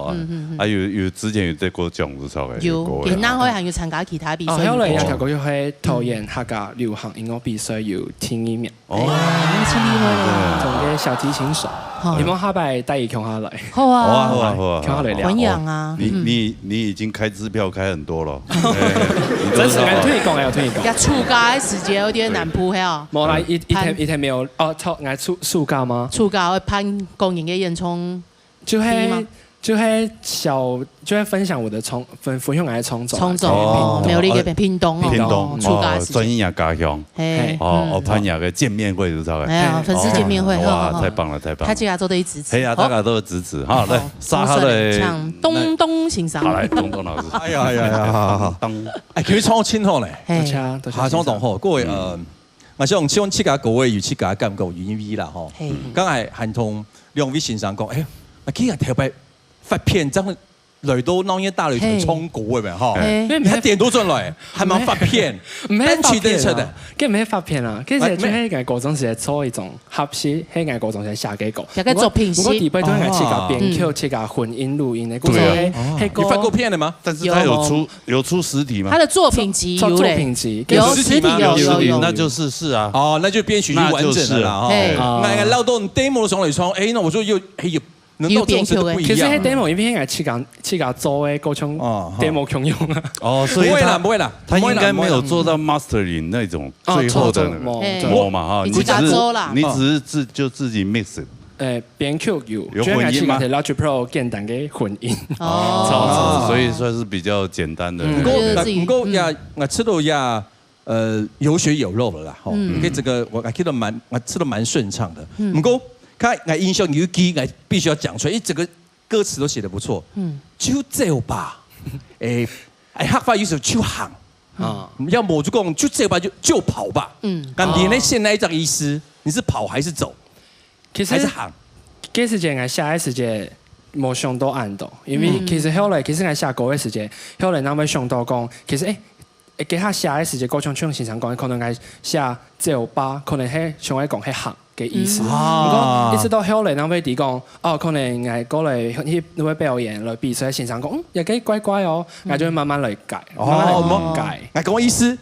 哦。嗯，嗯，嗯。啊，有，有之前有得過獎，毋錯个，有，有過个。今年會還有參加其他比賽，哦，還有咧，有過。有過去係桃園客家流行音樂比賽有第二名。 哦。哎，真厲害啊。對。做个小提琴手。好。有無下擺帶佢共下來？好啊。好啊，好啊，好啊，好啊。共下來尞。歡迎啊。你，嗯。你，你已經開支票開很多了。哎，你都知道。真是，哎，同你講，哎，同你講。呀，暑假个時節有點難補，嘿哦。無啦，一，一天，辦，一天沒有，哦，暑，哎，暑，暑假嗎？暑假會辦個人个演唱 就係，對嗎？就係小，就係分享𠊎个創，分，分享𠊎个創作啊。創作，哦，在屏東。苗栗該片，屏東，屏東，哦，暑假个時間。哦，轉去若家鄉。嘿，哦，嗯。哦，辦若个見面會，係毋係？哎呀，粉絲見面會，哦，哇，好，好，好。太棒了，太棒了。大家做得一直支持。係啊，好。大家都支持，哈，來，好，接下來，請東東先生。好，來，東東老師。哎呀，哎呀，哎呀，好，好，好。東。哎，可以唱清楚嘞。嘿。多謝，多謝先生。啊，唱得好，各位，嗯。呃， 𠊎想，像自家歌个有自家感覺，有韻味啦吼。嘿。剛才還同兩位先生講，哎，啊，既然頭擺發片，正來到鬧熱大擂台唱歌个咩吼？嘿。你還點多轉來，還蠻發片，毋係發片啊，單曲單曲的。該毋係發片啊，其實就係𠊎高中時代做一種合適，係𠊎高中時代寫个歌。寫个作品集。毋過，毋過底背都係𠊎自家編曲、哦。自家混音、錄音个，故所係，哦。係歌。你發過片了嗎？但是他有出，有 有出實體嗎？他的作品集有嘞。作，作品集，有實體嗎？有，有實體，有，有。那就是，是啊。哦，那就編曲就完整了啦，那就是。哦。嘿。啊。那，那老豆你 demo 上來唱，哎，那我說又，哎，有，能夠做成的不一樣。有編曲的。其實該 demo 因為𠊎自家，自家做个，各種哦，哦。demo共樣啊。哦，所以他，不會啦，不會啦，他應該沒有做到 mastering 那種最後的那個，哦，做，做，嘿。做嘛，哈，你只是，自家做啦。你只是自，就自己 mix。 呃，編曲有，有混音嗎？就係自家提 Logic Pro 簡單个混音。哦。哦，所以算是比較簡單的。嗯。毋過，對，對，對。毋過也，嗯。𠊎知道也，呃，有血有肉了啦，吼。嗯。該這個𠊎，𠊎聽得蠻，𠊎聽得蠻順暢的。嗯。毋過，佢，𠊎印象有一句，𠊎必須要講出來，因為整個歌詞都寫得不錯。嗯。就走吧，哎，哎，客話有時候就行。啊。要麼就講就走吧，就，就跑吧。嗯。那你呢，哦。現在這個意思，你是跑還是走？ 其實，還是行。該時節𠊎寫个時節，無想到恁多，因為其實後來，嗯。其實𠊎寫歌个時節，後來正會想到講，其實，誒，誒，該下寫个時節，過像像先生講，可能𠊎寫走吧，可能係想愛講係行个意思。嗯。毋過，一直到後來，正會知講，哦，可能𠊎過來去，去表演，來比賽，先生講，嗯，這個怪怪哦，嗯。𠊎就會慢慢來改，哦，慢慢來改。𠊎講个意思，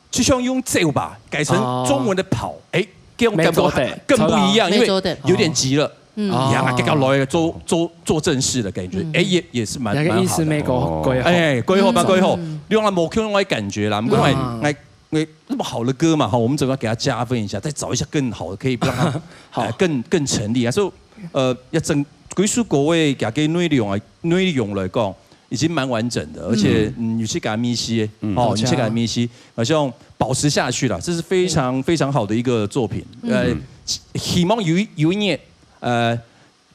就像用走吧改成中文的跑，哦。誒，這種感覺還，沒錯的，更不一樣，因為有點急了。沒錯的。嗯。呀，哦。剛剛來了做，做，做正事的感覺，嗯。誒，也，也是蠻，那個意思蠻好的。沒搞，哦。搞好。誒，搞好吧，嗯。搞好。嗯。用了某種的感覺啦，嗯。不過，啊。誒，誒，那麼好的歌嘛，哈，我們總要給它加分一下，再找一下更好的，可以讓它，好。呃，更，更成立啊。所以，呃，要整，歸屬歌个，這個內容啊，內容來講， 已經蠻完整的，而且，嗯。嗯，有自家个味緒，嗯。哦，有自家个味緒，好像保持下去了，這是非常，嗯。非常好的一個作品。嗯。呃，希望有一，有一日，呃，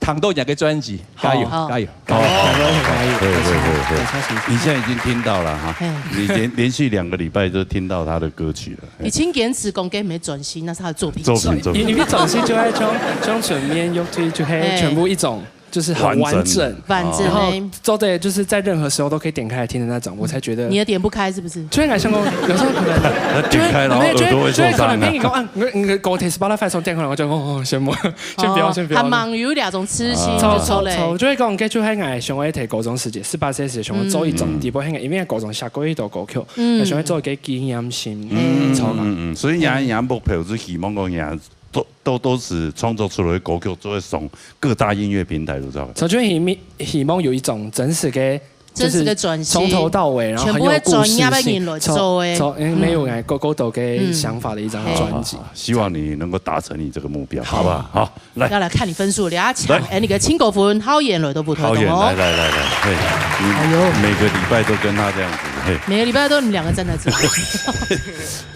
聽到你个專輯，加油，好。加油，加油。好，加油，加油。對，對，對，對。謝謝，謝謝。你現在已經聽到了哈，嘿。你連，連續兩個禮拜都聽到他的歌曲了。已經堅持講該毋係專輯，那是他的作品集。作品，作品。你，你專輯就係像，像全面樂隊，就係全部一種就是很完整，完整的。然后做得就是在任何时候都可以点开来听的那种，我才觉得你也点不开是不是？就会感觉像有时候可能那点开，然后耳朵会受伤啊。就会，就会可能听你讲啊，你你你给我听 Spotify 从电话，我就哦哦，先不，先不要，哦，先不要。还蛮有那种痴心，哦，就错嘞。错错，就会讲，这就很爱想要提高中时节，十八岁时想要做一种地步，很爱，因为高中写过一首歌曲，嗯，想要做一个纪念性，嗯，嗯，所以人家目标是希望讲人家都都都是创作出来的歌曲，就会上各大音乐平台，就知道了。所以就希望希望有一种真实的，真实的转型，从头到尾，然后很有故事性，全部会专业的人来做的。从从因为没有来勾勾斗给想法的一张专辑。好，好，好，希望你能够达成你这个目标，好不好？好，来，要来看你分数了，要抢，来，哎，那个亲狗粉好眼了都不同哦。好眼，来来来来，嘿，你哎呦，每个礼拜都跟他这样子，嘿，每个礼拜都你们两个站在这里。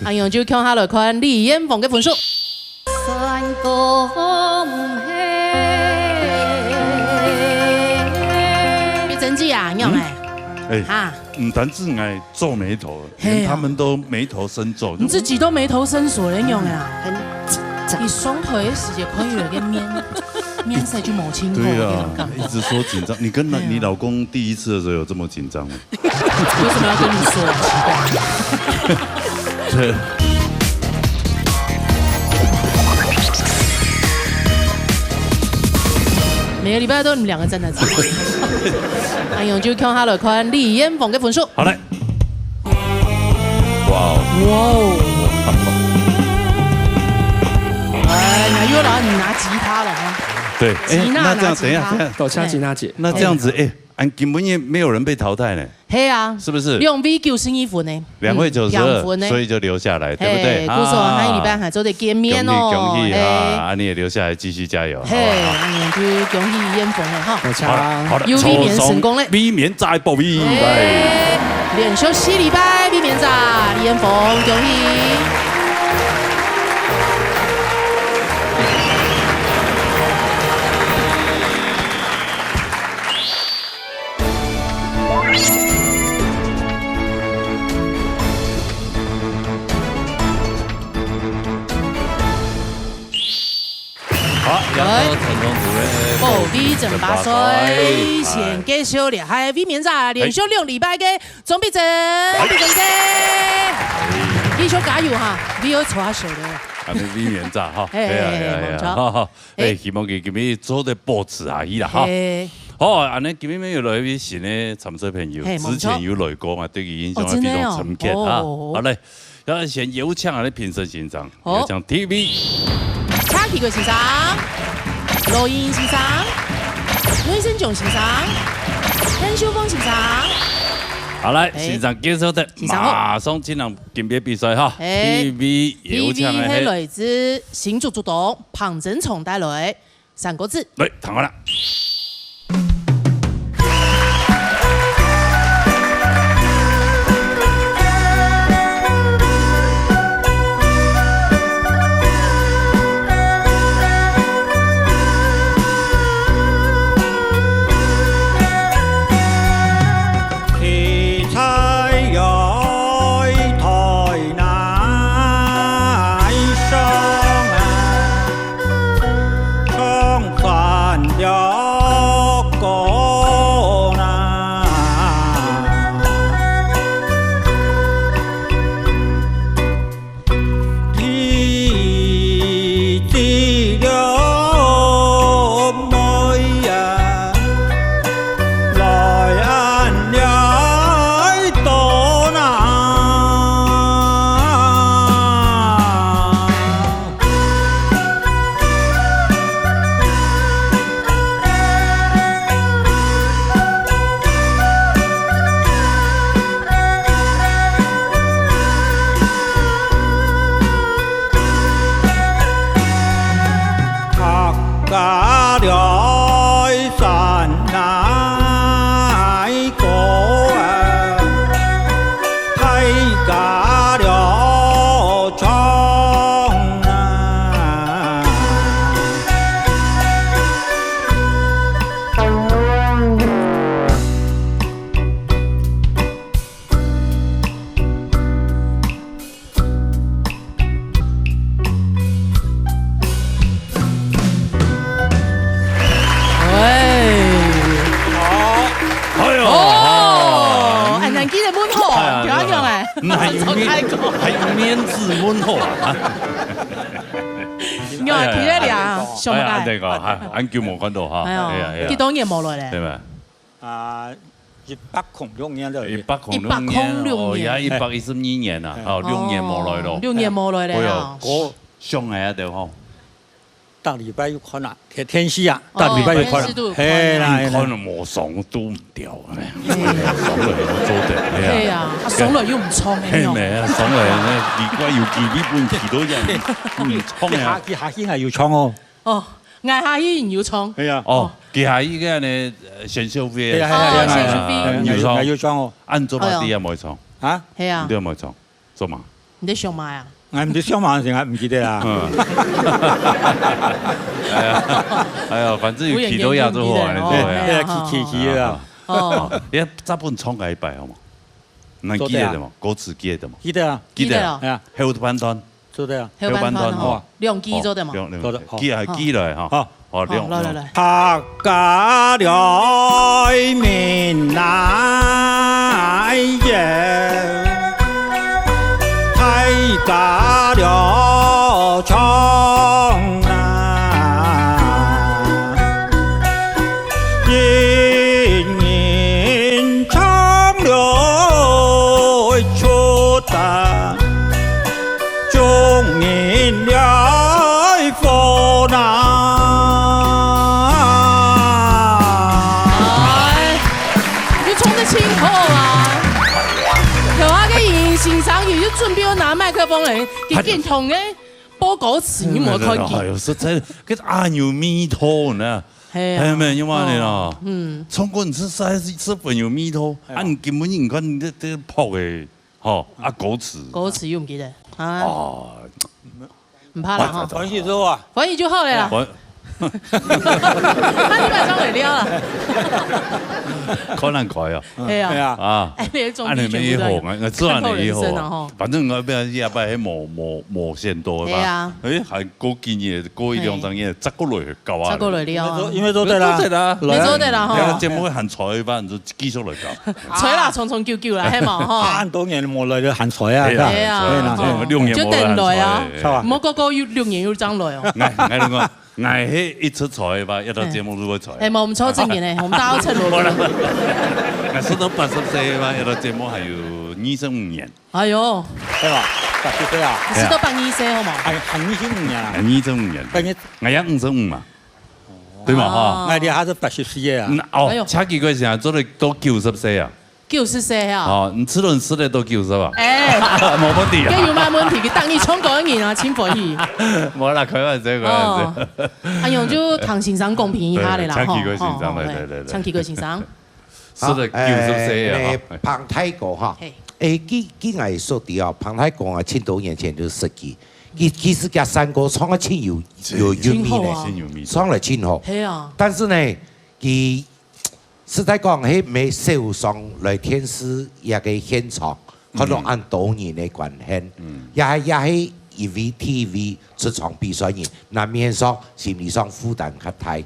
哎呦，就看下来看李彥峰的分数。 算讲毋係。你真正啊，仰仔？哎，哈，毋單止𠊎皺眉頭，連他們都眉頭深皺。你自己都眉頭深鎖了，仰仔啊？很緊張。你上台个時節，看有一個面，面色就無清楚，對啊，一直說緊張。你跟你老公第一次的時候有這麼緊張嗎？ 為什麼要跟你說啊？奇怪。對。每个禮拜都你們兩個站在這裡。哎呦，就看下來看李彥峰个分數。好嘞。哇哦。哇哦。哎，那又來你拿吉他了哈。對，哎，吉娜拿吉他。那這樣，等一下，等一下。等一下，吉娜姐。那這樣子，哎， 俺根本也沒有人被淘汰呢。係啊，是不是？兩位九十二分呢。兩位九十二，嗯，兩分呢。所以就留下來，對不對？係，故所下禮拜還做得見面哦。恭喜恭喜哈，係。啊，你也留下來繼續加油，係，好不好？哎呀，就恭喜彥峰了哈。好，好了，有衛冕成功了。衛冕在報名，哎，來。連續四禮拜衛冕者，李彥峰，恭喜。 好，來，成功組的保衛戰八歲，先介紹了，還有衛冕者，連續兩禮拜个鍾必珍，必珍姐，繼續加油哈，你有搓下手的。啊，你衛冕者哈，係啊，係啊，係啊，係啊，好，好。 哎，希望佢今日做得保持下去啦，哈。係。好，恁呢今日又來一位新的參賽朋友，係，之前有來過嘛，對佢印象還非常深刻哈。哦，真的哦。哦。好嘞，要先邀請俺的評審先生，好。邀請T V。蔡啟國先生、羅英先生、魏生炯先生、陳秀鳳先生。好，來，哎。先生介紹的，先生好。馬上進入今日比賽哈。哎。T V邀請的係，T V係來自新竹竹東 彭真崇帶來三個字。來，聽好了。還有面，還有面子問好啊？你看，佢在這啊，想哎呀，毋到。這个，還，恁久無看到哈。哎呀，哎呀，哎呀。幾多年無來咧？對吧？啊，一百空六年了。一百空六年，一百空六年。哦，也一百一十二年啊，哎。哦，六年無來咯。哦，六年無來咧啊。哎呀，我想哎呀，對吼。 逐禮拜有看啊，天，電視啊，哦，逐禮拜有看啊。電視都有看啊。係啦，係啦。你看了無爽都毋掉，哎呀，爽了又做得，哎呀。係啊，啊，爽了又毋唱，哎喲。係咩？爽了，那你怪有幾日本幾多樣，毋唱呀？佢下，佢下去還有唱哦。哦，𠊎下去有唱。係啊。哦，佢下去个呢，呃，選秀會。係啊，係啊，哦，係啊，選秀會。哎呀，有唱。有唱哦。恁做到底有無唱？啊？係啊。你有無唱？ 做麼？你在想麼呀？哎，毋知想麼，成日毋記得啊。嗯。哎呀，哎呀，反正有去到亞洲好玩的，無人願意，對啊。哦，哎呀，去，去，去啊。哦。哦，你再分唱个一擺好無？能記得的無？歌詞記得無？記得啊。記得。記得哦。哎呀。後半段。做得啊。後半段吼。後半段吼。兩句做得無？哦，兩，兩，做得，好。記啊，記落來哈。好。 好，好，來，來，來。客家了，閩南人，大家了唱啊，一人唱了一出啊。 众人来分啊。哎，你唱得真好啊！頭下个音樂先生又準備要拿麥克風了，佢緊同个報歌詞，你無看見？哎呦，實在，這恁有味道呢。係啊。還有沒有？有沒有啊？哦，嗯。唱歌你是實在是十分有味道，哎呀。啊，你根本你看你這，這拍的 吼，啊，歌詞。歌詞又毋記得啊。哦。毋怕啦，吼。歡喜就好啊。歡喜就好了啦。我，那你馬上會了啦。可能可以啊。係啊。係啊。啊。哎，你的總比全部都有。恁樣也好，𠊎，𠊎自然也好。看透人生啊，吼。反正𠊎不要下擺還無，無，無限多吧。係啊。哎，還過幾年，過一兩三年，再過來搞啊。再過來了啊。因為都，因為都在啦。都在啦。來啊。你做得啦，吼。哎呀，節目還在吧，你就繼續來搞。 吹啦，長長久久啦，係無吼？啊，恁多年無來就還在啊，係啊，係啊，係啊，吼。六年無來還在，就等來啊。係啊。莫講講又六年又正來哦。𠊎，𠊎同你講，𠊎係一出在吧，一到節目就會在。係無，我們抽證人呢，我們大家都赤裸裸。無啦，𠊎食到八十歲吧，一到節目還有二十五年。哎喲，係吧？八十歲啊？你食到百二歲好無？還，還二十五年啊？還二十五年。百二。𠊎也五十五嘛。 對嘛，吼？哦。𠊎這下係八十四个啊。嗯，哦，哎喲。差幾個月啊，做得到九十歲啊。九十歲啊？哦，你吃東西吃得到九十啊？哎。無問題啊。這有麼問題？佢當你唱歌个人啊，真歡喜。無啦，開玩笑，開玩笑。哦。哎喲，就同先生公平一下的啦，對，吼。請幾個先生，吼，對，對，對，對。請幾個先生。 食到九十歲啊。啊，誒，誒，彭大哥哈，嘿。誒，佢，佢𠊎所知哦，彭大哥啊，盡多年前就識佢。佢，其實佢山歌唱得盡有，有韻味呢，盡好啊。盡有味道。唱得盡好。係啊。但是呢，佢實在講，係無少上來電視這個現場，看到恁多人个觀眾，嗯。也係，也係因為T V出場比賽人，難免上心理上負擔較大。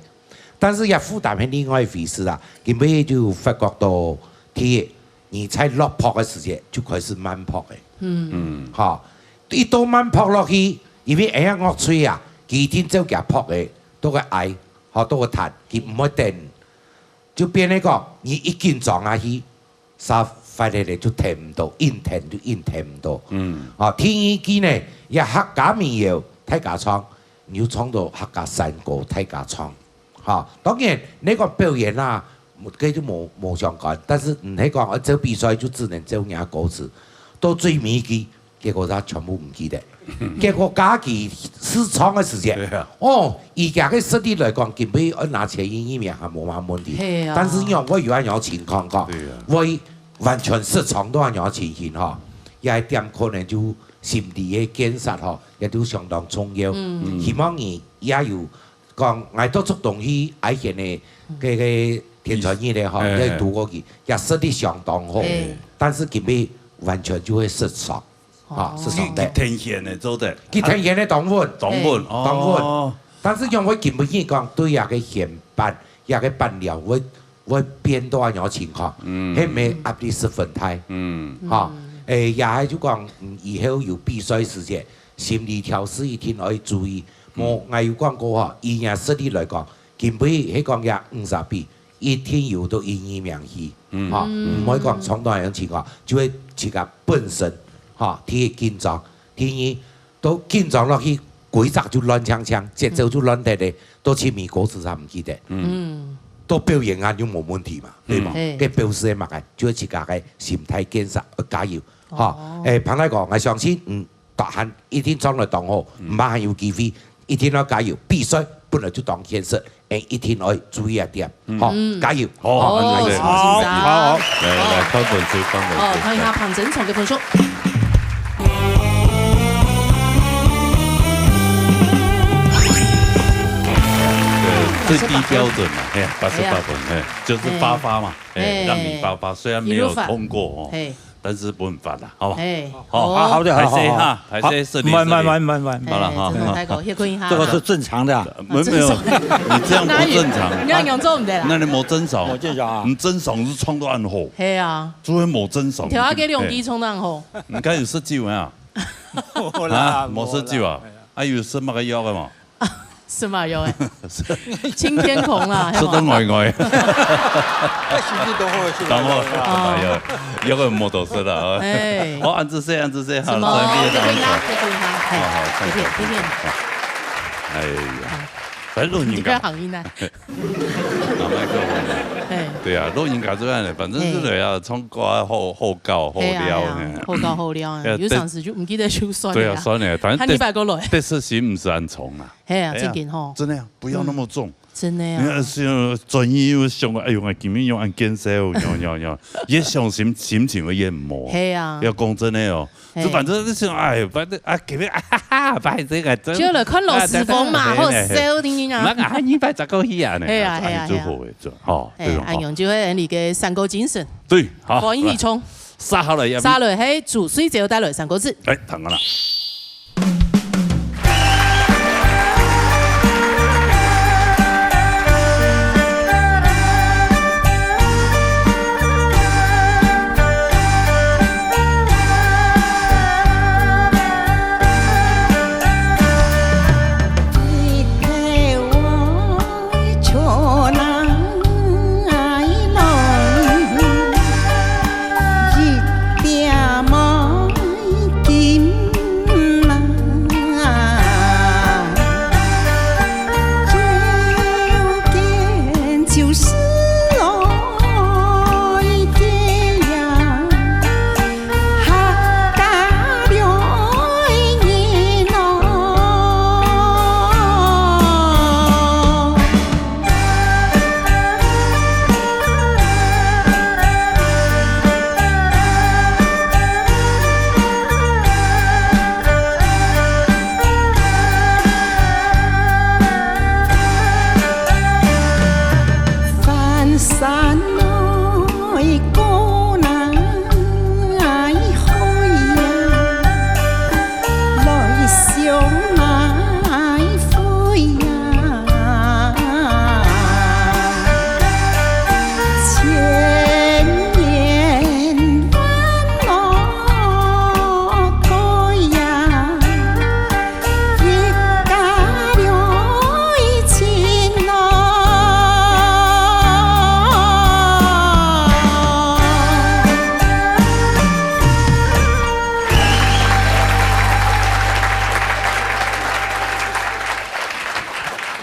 但是這負擔係另外一回事啊。今晡日就發覺到，第一，你在落拍个時節就開始慢拍个。嗯。嗯。吼，一到慢拍落去，因為恁樣樂隊啊，佢一定照佢拍个，到个挨，吼，到个彈，佢毋會等。就變成講，你一緊張下去， 煞壞了咧就聽毋到，硬聽就硬聽毋到。嗯。啊，第二句呢，也客家民謠大家唱，你就唱到客家山歌大家唱。哈，當然，你講表演啊，這就無，無相干，但是毋係講，啊，做比賽就只能照人家歌詞，到最尾一句，結果佢全部毋記得。結果家己試唱个時節，對啊。哦，以佢个實力來講，根本愛拿前一名還無麼問題。係啊。但是你講，會有恁樣情況講，對啊。會完全失常到恁樣情形吼，這一點可能就心理个建設吼，也都相當重要。嗯。希望你也有講，𠊎都做同意愛賢个，个，个田傳人个吼，哎，哎。也讀過去，也實力相當好，哎。但是根本完全就會失常。 啊，哦。失常个。佢，佢天然个做得。佢天然个當穩。當穩，嘿。當穩。哦。但是因為今晡日講對這个弦板，這个板料會，會變到恁樣情況，嗯。係無壓力十分大。嗯。哈，嗯。誒，也係就講，嗯，以後有比賽時節，心理調適一定愛注意。無，嗯。𠊎有講過吼，以若實力來講，今晡日係講這五十比，一定有到一二名去，嗯。吼，嗯。毋會講衝到恁樣情況，就係自家本身，吼，第一緊張，第二，都緊張落去，規則就亂淨淨，節奏就亂忒咧，都去美國時常毋記得。嗯。都表演啊，就無問題嘛，對無？嗯。嘿。該表示个麼个，就係自家个心態建設，愛加油。 吼，哦。誒，彭大哥，𠊎相信，嗯，大漢一定唱得當好，嗯。毋怕還有機會，一定愛加油。比賽本來就當現實，誒，一定愛注意一點，嗯。吼，嗯。加油。好，好，好，好，好，好，來，來，看分數，看分數。哦，看一下彭真聰个分數。對，最低標準嘛，哎呀，八十八分，哎呀。哎，就是發發嘛，哎，哎。讓你發發，雖然沒有通過哦。一路發。哎。 但是不能發啦，好吧？哎。好，好，好的，好，好，歹勢哈，好。歹勢，失禮，好，慢，慢，失禮。慢，慢，慢。好了哈。哎，真的，大哥，歇睏一下。這個是正常的啊。沒有，沒有，正常。你這樣不正常。哪有？你這樣做不對啦。那你無正常。無正常啊。你正常係唱到恁好。係啊。做乜無正常。調下給兩滴唱到恁好。哎。你看有食酒沒有？無啦，啊，無食酒啊？無啦。啊，有食麼个藥个無？ 什麼有哎？清天孔啦，食到呆呆。該時節當好，當好，啊。哎呀，有个無多食啦，哎。哎。哦，恁仔細，恁仔細，好，什麼？再見，再見。再見，再見。好，好，再見。再見，再見。哎呀，反正老人家。你不要喊音啊。拿麥克風嘛。哎。對啊，老人家這樣的，反正是，哎。對啊，唱歌啊，好，好搞，好尞，係啊，係啊，哎。好搞好尞，哎。哎，有常時就毋記得就算了。對啊，算了，反正喊你擺過來。得失心毋使恁重啦。 係啊，哎呀，正經吼。真的啊，不要那麼重。嗯，真的啊。你看，像專業又想，哎喲，𠊎今日用恁見笑，有，有，有，越想心，心情會越毋好。係啊。要講真的哦，係。就反正就想，哎，反正啊，今日啊，哈哈，反正啊，真，就來看老師傅嘛，啊，好笑的啊。那個還一百十個億啊，呢，係啊，啊，係啊，係啊。就好誒，就，哦，哎，這種，哦。哎喲，就係你个山歌精神。對，好，歡喜衝。來，殺好了，要不殺了，嘿，主水就帶來山歌子。哎，當然了。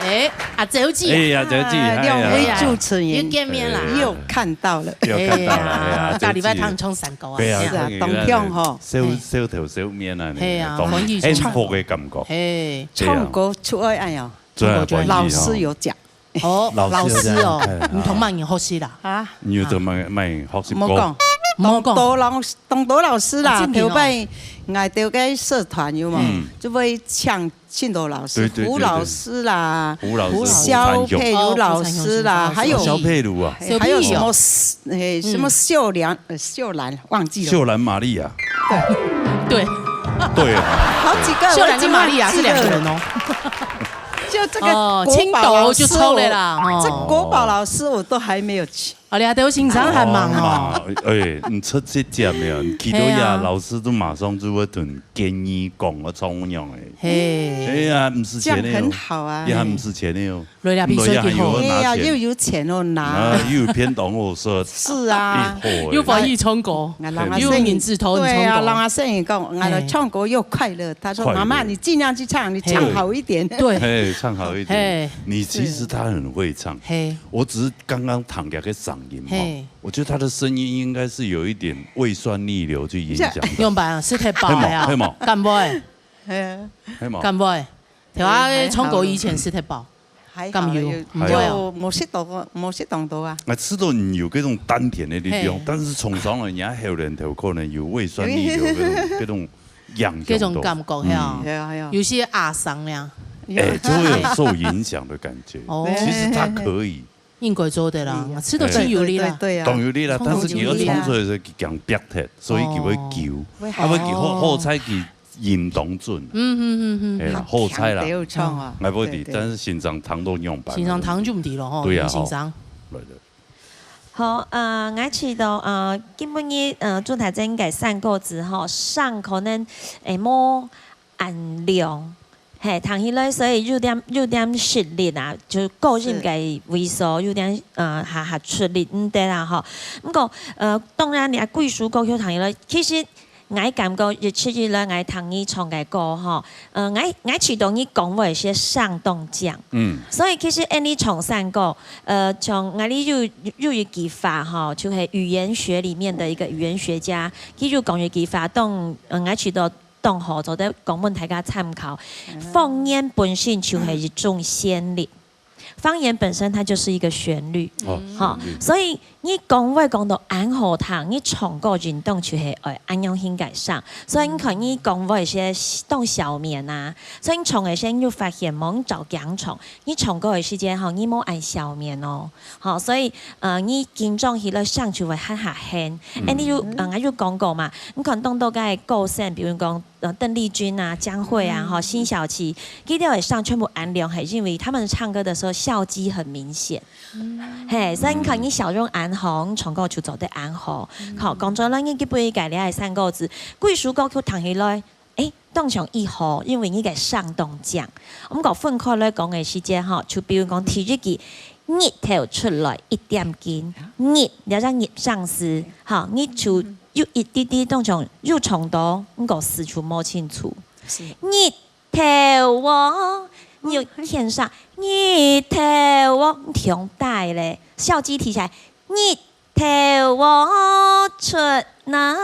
哎，阿周記。哎呀，周記，哎呀。哎呀，兩位主持人，又見面啦。又看到了。又看到了，哎呀，哎呀，大禮拜堂唱山歌啊，對啊，哎呀。是啊，當暢吼。笑，哎。笑頭笑面啊，哎呀，當歡喜，幸福的感覺。哎。對啊。唱歌出愛愛哦。最愛歡喜哦。老師有講。 哦，老師哦，老師有講，哎，你同麼人學習啦？啊？你有同麼人，麼人學習歌？莫講，莫講。當多老，當多老師啦，啊，真的哦。頭擺𠊎兜个社團有無？嗯。就會請盡多老師，對，對，對，對。胡老師啦，胡老師，蕭佩如老師啦，哦，還有，蕭佩如啊。還有什麼，哎，什麼秀蘭，呃，秀蘭，忘記了。秀蘭瑪利亞。對。對啊。好幾個，秀蘭跟瑪利亞是兩個人哦。我已經忘記了。 就這個哦，國寶老師，青島就出來啦，我，哦。這國寶老師我都還沒有去，啊，你阿兜先生還忙哦。哦，嘛，哎，你出息點呀，你去到呀，係啊。老師都馬上就會同建議講我唱樣誒。係。哎呀，毋使錢的哦。這樣很好啊。也毋使錢的哦。來了，比賽幾好。哎呀，又有錢哦拿。啊，又有便當好食。是啊。哎，好誒。又歡喜唱歌，啊，人家生意，又有面子討人唱歌。對啊，人家生意講，俺的唱歌又快樂。他說：快樂。媽媽，你盡量去唱，你唱好一點。對。嘿，唱好一點。嘿。你其實他很會唱。嘿。我只是剛剛聽佢个嗓音哈，嘿。我覺得他的聲音應該是有一點胃酸逆流去影響的。用白啊，食忒飽了啊。係無？係無？敢會？係啊。係無？敢會？頭下唱歌以前食忒飽。還好，敢有？有，毋會哦。有，無食到過，無食當多啊。啊，吃到你有這種丹田的力量，嘿。但是唱上來，你還有人頭可能有胃酸逆流這種，這種影響到。這種感覺，係啊。嗯。係啊，係啊。有些阿桑那樣。哎，就會有受影響的感覺。哦。其實他可以。 應該做得啦，嗯。食到盡有力啦。對，對，對啊。當有力啦，唱到盡有力啊。但是佢愛唱出來係講別忒，所以佢會噭，哦。啊，會噭好，好彩佢音當準。嗯，嗯，嗯，嗯。哎呀，好彩啦。唱得有唱啊。哎，不會的，對，對。但是先生聽到仰般。先生聽就毋知咯，吼，對啊，先生。吼。來，來。好，呃，𠊎試著，呃，今晡日，呃，朱大正个山歌子吼，聲可能，哎，無恁亮。 嘿，聽起來所以有點，有點食力啊，就高音个位所有點，呃，較，較出力，嗯，對啦吼。毋過，呃，當然你啊，幾首歌曲聽起來，其實𠊎感覺一直以來𠊎聽你唱个歌吼，呃，𠊎，𠊎試著你講話係相當靚。嗯。所以其實恁樣唱山歌，呃，像𠊎俚有，有一句話吼，就係語言學裡面的一個語言學家，佢就講一句話，當，呃，𠊎試著 當好，做得講分大家參考。嗯。方言本身就係一種旋律，方言本身它就是一個旋律。哦，哈，旋律。所以你講話講到恁好聽，你唱歌應當就係愛恁樣形个聲。所以你看你講話係當笑面啊，所以你唱个時你就發現無，你照鏡唱，你唱歌个時節吼，你無恁笑面哦。 吼，所以，呃，你緊張起來聲就會較較輕。嗯。恁樣有，呃，𠊎有講過嘛，你看當多个歌星，比如講，呃，鄧麗君啊、江蕙啊，嗯。吼，辛曉琪，佢兜个聲全部恁亮，係因為他們唱歌的時候笑肌很明顯。嗯。嘿，所以你看你笑容恁好，你唱歌就做得恁好。嗯。好，講轉來，你基本个這个山歌子，幾首歌曲聽起來， 誒，當像一號，因為你个聲當靚。毋過分開來講个時節吼，就比如講第一句，日頭出來一點金，日，這隻日上司，吼，日就有一滴滴當像有唱到，毋過字就無清楚。是。日頭哦，你有天上，日頭哦，你聽大咧，笑肌提起來，日 頭哦出哪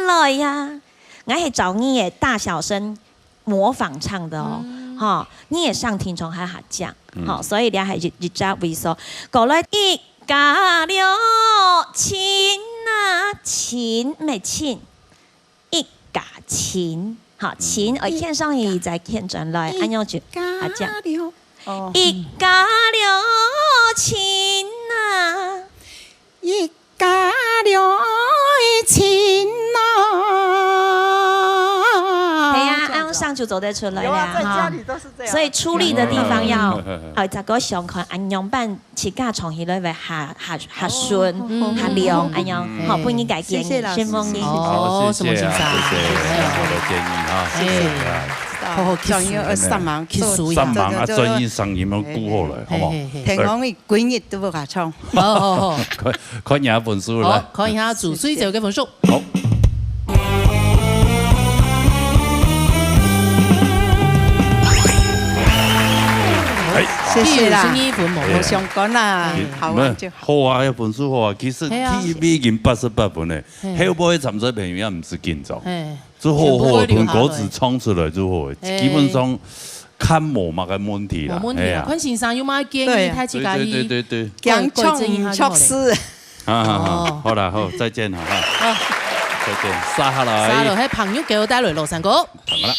來呀？𠊎係照你个大小聲模仿唱的哦，嗯。吼，你个聲聽起來還較靚，嗯。吼，所以這係一，一隻位所。過來，一家了，親啊，親，毋係親。 一家親，哈，親，嗯。愛牽上去，再牽轉來，一，恁樣就，啊，這樣。家了。哦。一家了親啊。一家了親啊。係啊，恁樣聲就做得出來了，有啊，在家裡都是這樣。哈。所以出力的地方要，嗯。呃，再過想看，恁樣辦 自家唱起來會較，較，較順，哦，較亮，嗯。恁樣，嗯。好，分你个建議，謝謝老師，先問。謝謝。哦，好，謝謝，謝謝，先生。謝謝，好多建議哈，哎。謝謝啊。好好，專業，呃，上網，去試一下。上網啊，對，對，對。專業聲音要顧好來，好不好？嘿，嘿，嘿。聽講佢幾日都無法唱。好，好，好。看，看一下分數來。好，看一下主持者个分數。 好。哎，謝謝啦。第二十二分無。哎呀。無相干啦，嗯。好玩就好。好啊，要分數好啊。其實係啊。第一名已經八十八分了，係。後背參賽朋友也毋使緊張。係。就好好地同歌詞唱出來就好了。係。基本上看無麼个問題啦。無問題啦。哎呀。看先生有麼个建議，對。大自家去，對，對，對，對，對。改，改正一下就好了。講唱作詞。 哈哈哈，哦。好啦，好，再見哈，哈。好。再見，續下來。續下來，係朋友給我帶來嘍，三哥。好啦。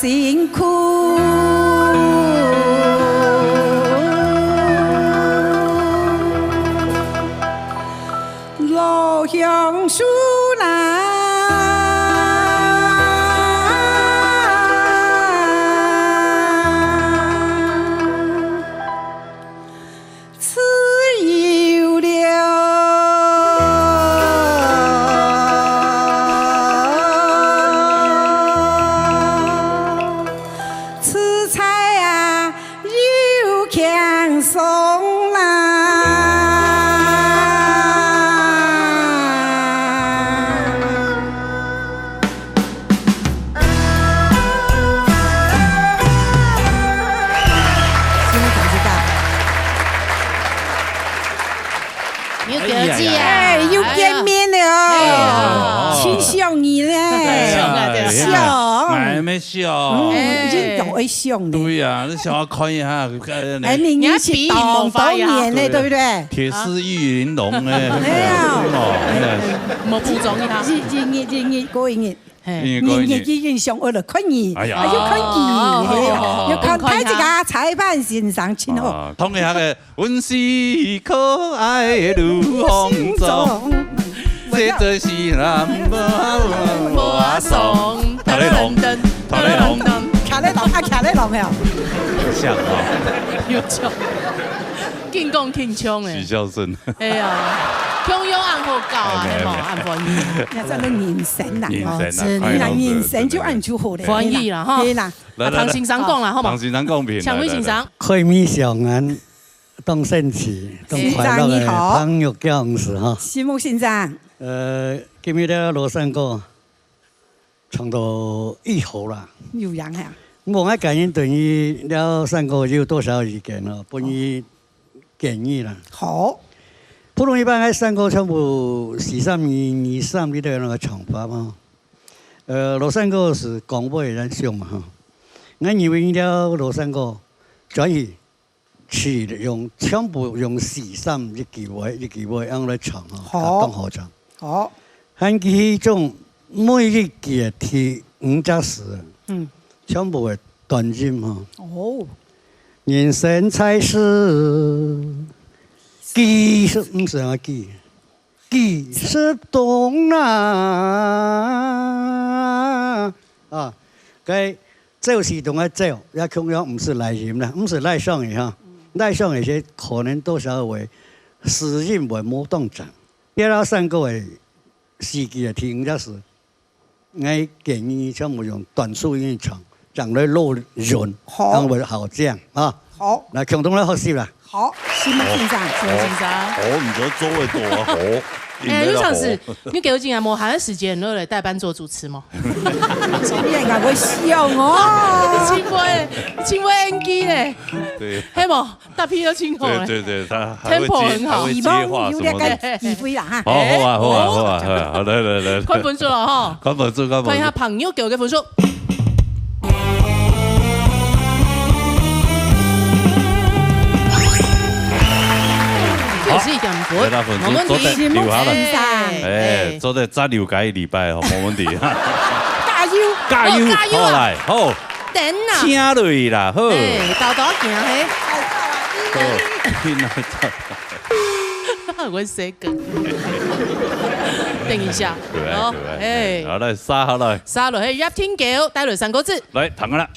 辛苦。老乡树啦，自由了。 自在啊，又轻松啦。现在怎么知道？没有格子啊。哎，又见面了哦。哎呀。真想你嘞。哎呀，想啊，对啊。想。哎，还没想。嗯，哎。已经有爱想了。对呀，你想要看一下，哎，你，你是等多年了，对不对？铁丝玉玲珑哎。哎呀。哦，哎呀。没补充一下。日，日，日，日，日，过一日。 嘿。因为个日日已经想，为了看你，哎呀。啊，又看你，哦，嘿，哦，又看，看一下。大自家裁判先生，真好。啊，同一下个，阮是可爱的女风中，这就是咱无阿松，塔雷隆，塔雷隆。卡雷隆啊，卡雷隆没有？像啊。有像。紧讲紧唱欸。许孝顺。 哎呀，共样恁好搞啊，哎，係無？恁歡喜。那叫做人生啦，人生啦，哦，真的。快樂人生就恁就好咧。歡喜啦，吼。係啦。來，來，來。啊，唐先生講啦，好無？唐先生講評，請問先生。來，來，來。開面上岸，當神奇，當快樂个朋友叫你好。先生你好。新木先生。呃，今日个羅山歌 唱到以後啦。有影啊。無，𠊎感恩對於這山歌有多少意見咯，分佢建議啦。好。普通一般个山歌全部四三二、二三這个那個唱法嘛。呃，羅山歌係講話來唱嘛，哈。𠊎認為這羅山歌轉去 去用，全部用四三一句話，一句話恁樣來唱吼，好。當好唱。好。還其中每一句个第五隻字，嗯。全部个斷音吼。哦。人生在世，幾十，毋係啊，幾，幾十冬啊。啊，該 走是同个走，也共樣毋係來音啦，毋係來上去哈。來上去些可能多少會字音會無當正。第二三个个四句个聽，也係𠊎建議全部用短促音唱，將來錄音，好。恁樣會好聽啊。好。來，共同來學習啦。 好，新木先生。好，新木先生。好，毋知做會到啊，好。哎，有常時，你給我進來無閒个時間，你來代班做主持無？真个，𠊎會笑哦。真會，真會N G呢。對。係無？搭配都真好欸。對，對，對，他還會接，tempo很好。他會接話什麼的。希望有這個機會啦，哈。好，好啊，好啊，好啊，好啊，好，來，來，來，來。看分數了哈。看分數，看分數。看一下朋友給我个分數。 這也是一點分，好，無問題。來，分數做得留下來。哎，哎，哎。做得再留个一禮拜哦，無問題。加油，加油，好，加油啊！好來，好。等啊。請落去啦，好。哎，豆豆行嘿。好，聽啊，我死梗。等一下，可愛，好，可愛。哎。好，來，沙好了。沙了，嘿，葉天狗，帶來三個字。來，聽啊啦。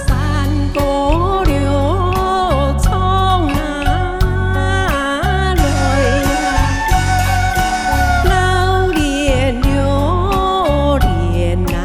山歌流唱啊來啊，流連流連啊。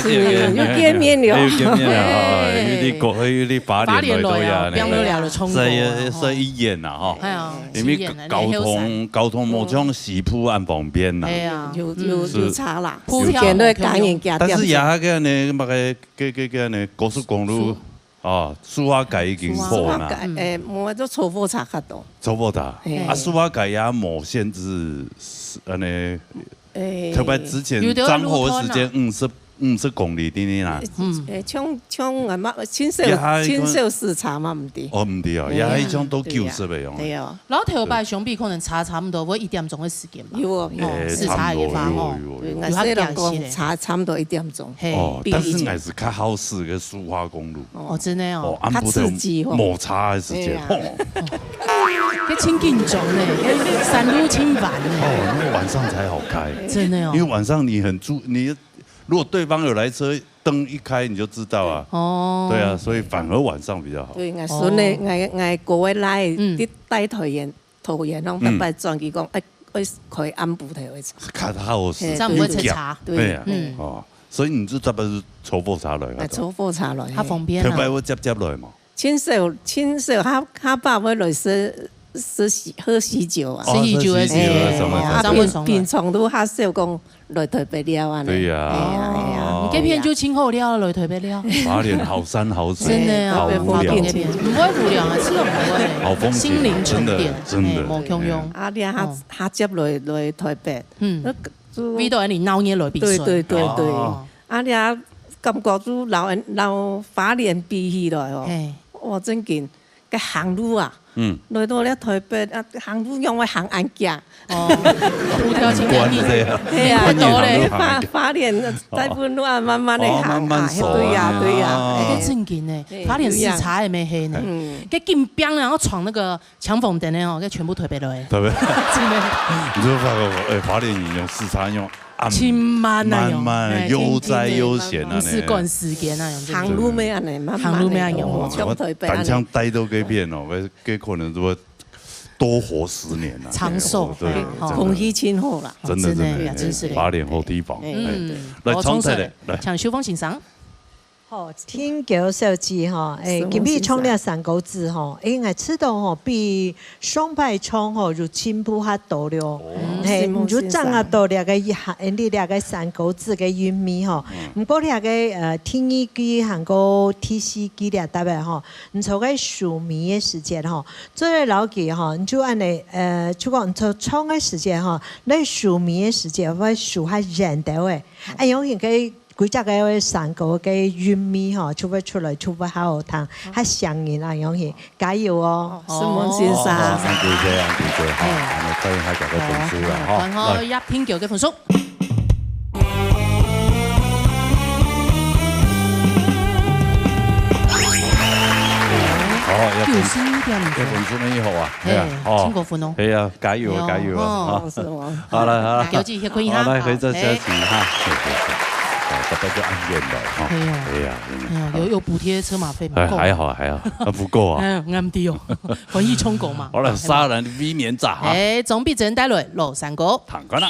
是，又見面了。又見面了啊！嘿。有滴過，有滴花蓮來到呀，花蓮來啊，呢。變到了就衝過啊，所以，吼。所以一樣啊，吼。哎呀，因為一樣啊，交通，你後生。交通無像西部恁方便啦。哎呀。有，有，嗯。有差啦，時間都趕緊行，但是也還个呢，那個，个，个，个呢，高速公路，樹。啊，樹仔街已經好啦。樹仔街，嗯。欸，無，就坐火車較多。坐火車。嘿。啊，樹仔街也無限制，是，恁呢，欸。特別之前有的路段啊。正好个時間，五十 五十公里定定啦。嗯。欸，像，像啊嘛，清秀，也還有一个清秀時差嘛，毋對。哦，毋對哦，嘿啊，也還有一種都九十个樣。對啊，對啊。然後頭擺相比可能差差不多，會一點鐘个時間吧。有哦，有哦。哦，欸，時差个話吼。差不多，有哦，有哦，有哦。對，有較驚喜咧。𠊎細人講差，差不多一點鐘。嘿。哦，比以前。但是𠊎是較好駛个蘇花公路。哦，真的哦。哦，暗晡頭較刺激吼。無差个時間，對啊。吼。該真緊張呢，該山路真彎呢。哦，那個晚上才好開。真的哦。因為晚上你很注，你 如果對方有來車，燈一開你就知道啊。哦。對啊，所以反而晚上比較好。對，𠊎孫呢，哦。𠊎，𠊎哥个倈，嗯。在帶桃園，桃園，然後嗯。逐擺轉去講，欸，愛開暗晡頭个車。較好駛，嘿，這樣毋會塞車。對，對啊，嗯。哦，所以你就特別是坐火車來，啊，坐火車來，較方便啊。特別會接接來嘛。 清秀，清秀，下，下把會來食，食喜，喝喜酒啊。哦，喝喜酒个時候，喝喜酒个時候，哎，啊，平，平常都較少講來台北尞啊呢。對呀。哎呀，哎呀。哦。你該片就真好尞，來台北尞。花蓮好山好水，真的啊，好無聊。特別風景。毋會無聊啊，真的毋會。好風景，心靈沉澱，真的，真的。哎，無共樣。啊，你還，哦。還接來，來台北，嗯。那個，就味道你鬧熱來比賽。對，對，對，對。哦。 啊，你啊，感覺就摎，摎花蓮比起來哦，嘿。哇，真緊，該行路啊，嗯。來到了台北啊，行路仰會行恁遽？哦，步調真緊。關這樣。嘿啊，很多咧。花，花蓮大部分都啊慢慢的行啊，哦，慢慢走啊。嘿，對呀，對呀。哦。哎，該真緊呢，嘿，花蓮市差也沒黑呢。嗯。該緊繃，然後闖那個 搶紅燈个哦，該全部台北來。台北。真的。你就發覺，哎，花蓮人用四叉用按，真慢啊，用。慢慢，哎，悠哉悠閒啊，真的。毋使趕時間啊，用這種。行路咩恁呢，慢慢的，行路咩恁樣哦。哦，像台北恁呢。單槍帶到該片哦，該，該可能就會多活十年啊。長壽，對，哎，吼。真的。空氣真好啦。真的，真的，真的，哎，真是的。花蓮好地方，哎，嗯，來，好，重新來，重來。來。請秀鳳先生。 吼，天狗小姐吼，欸，是，今晡日唱這山歌子吼，欸，𠊎試著吼，比上擺唱吼有進步較多了。哦。嘿，是無，你就掌握到這個一下，欸，你這個山歌子个韻味吼。嗯。毋過這個，呃，第二句還過第四句這搭仔吼，你做個收尾个時節吼，做得牢記吼，你就恁呢，呃，就講你做唱个時節吼，你收尾个時節會收較遠兜仔。啊，因為該 歸隻个山歌个韻味吼，就會出來，就會好好聽，較像人啊，樣形。加油哦！哦，承蒙先生。哦，哦，辛苦些，辛苦些，哈，哎。恁呢看一下這個分數了，哈。好，然後來。也評價个分數。好，也分，九十一點五分。也分數恁好啊，嘿，哎呀，哦。真過分哦。哎呀，加油啊，哎喲，加油啊，哦。哈。是哦。好了，好了。小姐歇睏一下。好，來，回這消息哈。嘿。嘿，嘿，嘿。哦，大家就按願了哈。哎喲。哎呀，哎呀，有，有補貼車馬費嗎？哎，還好，還好，啊，不夠啊。哎，毋知哦，歡喜充公嘛。好了，哎，沙蘭V面炸哈。哎，總比只能帶來老山歌。坦克啦。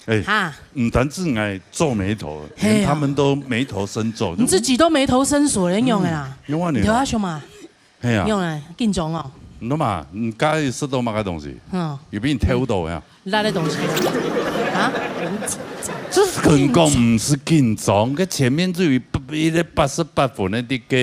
哎，哈，毋單止𠊎皺眉頭，嘿啊。連他們都眉頭深皺。你自己都眉頭深鎖了，你用的啦。嗯，用啊你啊。你有要什麼？嘿啊。用來，緊張哦。你嘛，你家己食到麼个東西？嗯。有被你偷到呀？辣的東西。啊？這是很講，毋是緊張，該前面就有一個八十八分的這個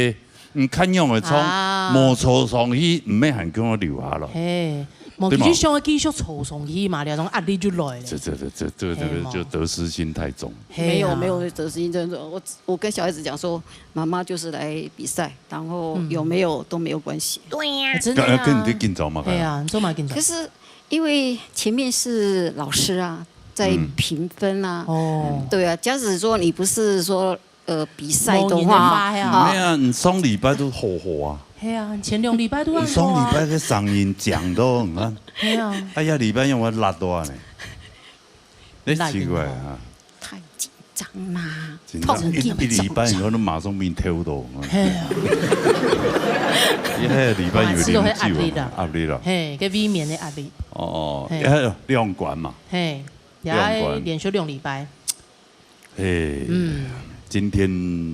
你看樣仔創，啊。無坐上去，毋免還叫𠊎留下咯。嘿，無，對嘛？佢就想要繼續坐上去嘛，這種壓力就來了。這，這，這，這，這，這個就得失心太重。嘿嘛。嘿啊。沒有，沒有得失心，真的，我，我跟小孩子講說，媽媽就是來比賽，然後有沒有都沒有關係。嗯。對呀。啊，真的啊。跟，跟你緊張嘛，嘿啊，你做麼緊張？可是因為前面是老師啊，在，嗯。評分啊。哦。對啊，假使說你不是說 呃，比賽的話，無人會發呀。哈。沒有啊，你上禮拜都好好啊。嘿啊，前兩禮拜都還好啊。你上禮拜个聲音講到，你看。嘿啊。哎呀，禮拜用我辣到啊呢。哎，辣的奇怪啊。太緊張啦，緊張，一，一禮拜以後，你馬上變跳到。嘿啊。你還有禮拜有啉酒啊，啊，這都會壓力的。壓力了。嘿，个避免的壓力。哦，哦，嘿。還有兩關嘛。嘿，也要連續兩禮拜。 嘿，嗯。今天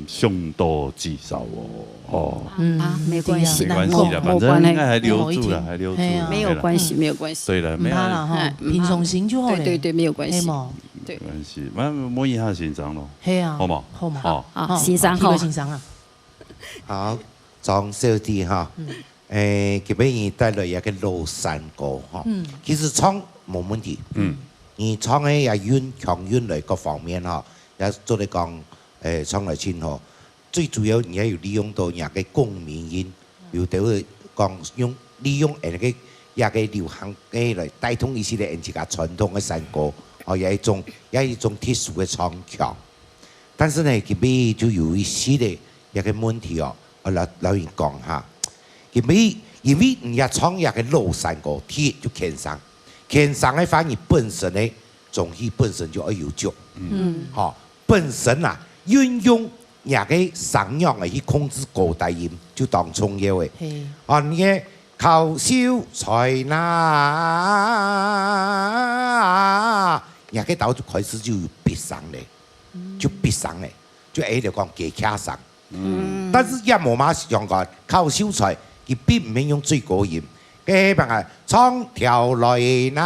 傷到至少哦，哦。嗯，啊，沒關係，對啊。沒關係啦，反正應該還留住了，還留住了，嘿啊。沒有關係，嘿啦。沒有關係。對了，毋怕啦，吼，哎，平常心就好了。對，對，對，沒有關係。嘿嘛。對。沒關係，那摸一下先生咯，嘿啊，好嗎？好嘛。好。好，先生，好。先生啊。 好，張小弟哈，嗯。誒，今晡日帶來一個老山歌哈，嗯。其實唱無問題，嗯。你唱个也韻、腔韻來各方面哈，也做得講，誒，唱來真好。最主要你也有利用到你个共鳴音，有兜會講用，利用𠊎个，也个流行个來帶動一些个𠊎自家傳統个山歌，哦，也一種，也一種特殊个唱腔。 但是呢，今晡日就有一些个一個問題哦，𠊎摎，摎你講哈。今晡日，因為你也唱這個老山歌，第一就天生，天生个話，你本身呢，中氣本身就愛有足。嗯。吼，本身啊，運用你个聲量來去控制高低音，就當重要个。嘿。啊，你个口秀才那，你个刀就開始就有鼻聲咧。 就鼻聲咧，就會就講雞咳聲。嗯。但是也無麼相干，口秀才，佢並毋係用最高音。該般啊，唱跳來那，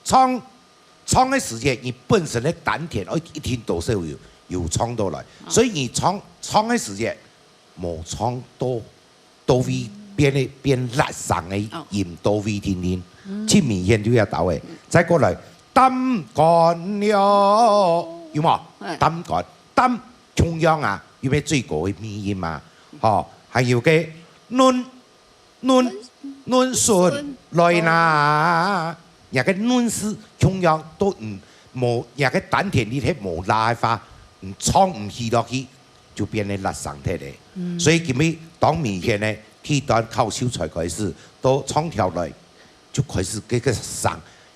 唱，唱个時節，你本身个丹田，哦，一定多少有，有唱到來。哦。所以你唱，唱个時節，無唱到 到位，變个，變辣聲个音到位定定，盡明顯就要到位。再過來，擔竿了，有無？擔竿，擔共樣啊，因為最高个尾音嘛，吼，還有个嫩，嫩，嫩筍來啦，若个嫩字共樣都毋，無，若个丹田裡頭無拉个話，毋唱毋起落去。 就變成辣聲忒咧。所以今晡日當明顯个，第一段口秀才開始，到唱跳來，就開始該個聲，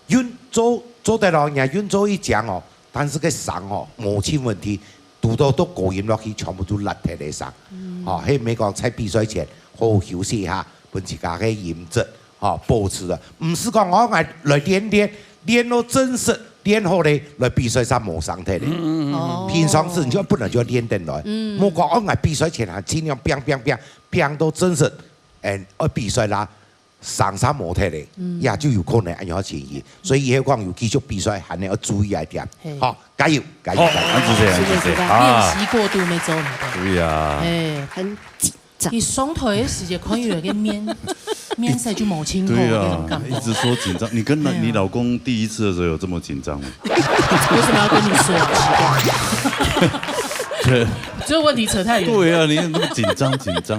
韻做，做得咯，人家韻做一講哦，但是該聲哦，無盡問題，堵到到高音落去，全部都辣忒个聲。哦，係毋係講在比賽前好好休息一下，分自家个音質 吼，保持啊。毋係講哦，𠊎來練練，練到真實，練好咧，來比賽上無聲忒咧。哦。平常時你就本來就要練等來，莫講哦，𠊎比賽前還盡量拚拚拚，拚到真實，嗯，愛比賽啦，聲聲無忒咧，也就有可能恁樣情形。所以以後講有繼續比賽，還係要注意一點。嘿。好，加油，加油，好，加油。恁仔細，恁仔細，謝謝，謝謝。啊。練習過度沒做很對。對啊。哎。很緊 你上台个時節，看有一個面，面色就無清楚，對啊，有種感覺。一直說緊張。你跟你，對啊。你老公第一次的時候有這麼緊張嗎？為什麼要跟你說啊？奇怪。對。這個問題扯太遠。對啊，你那麼緊張，緊張。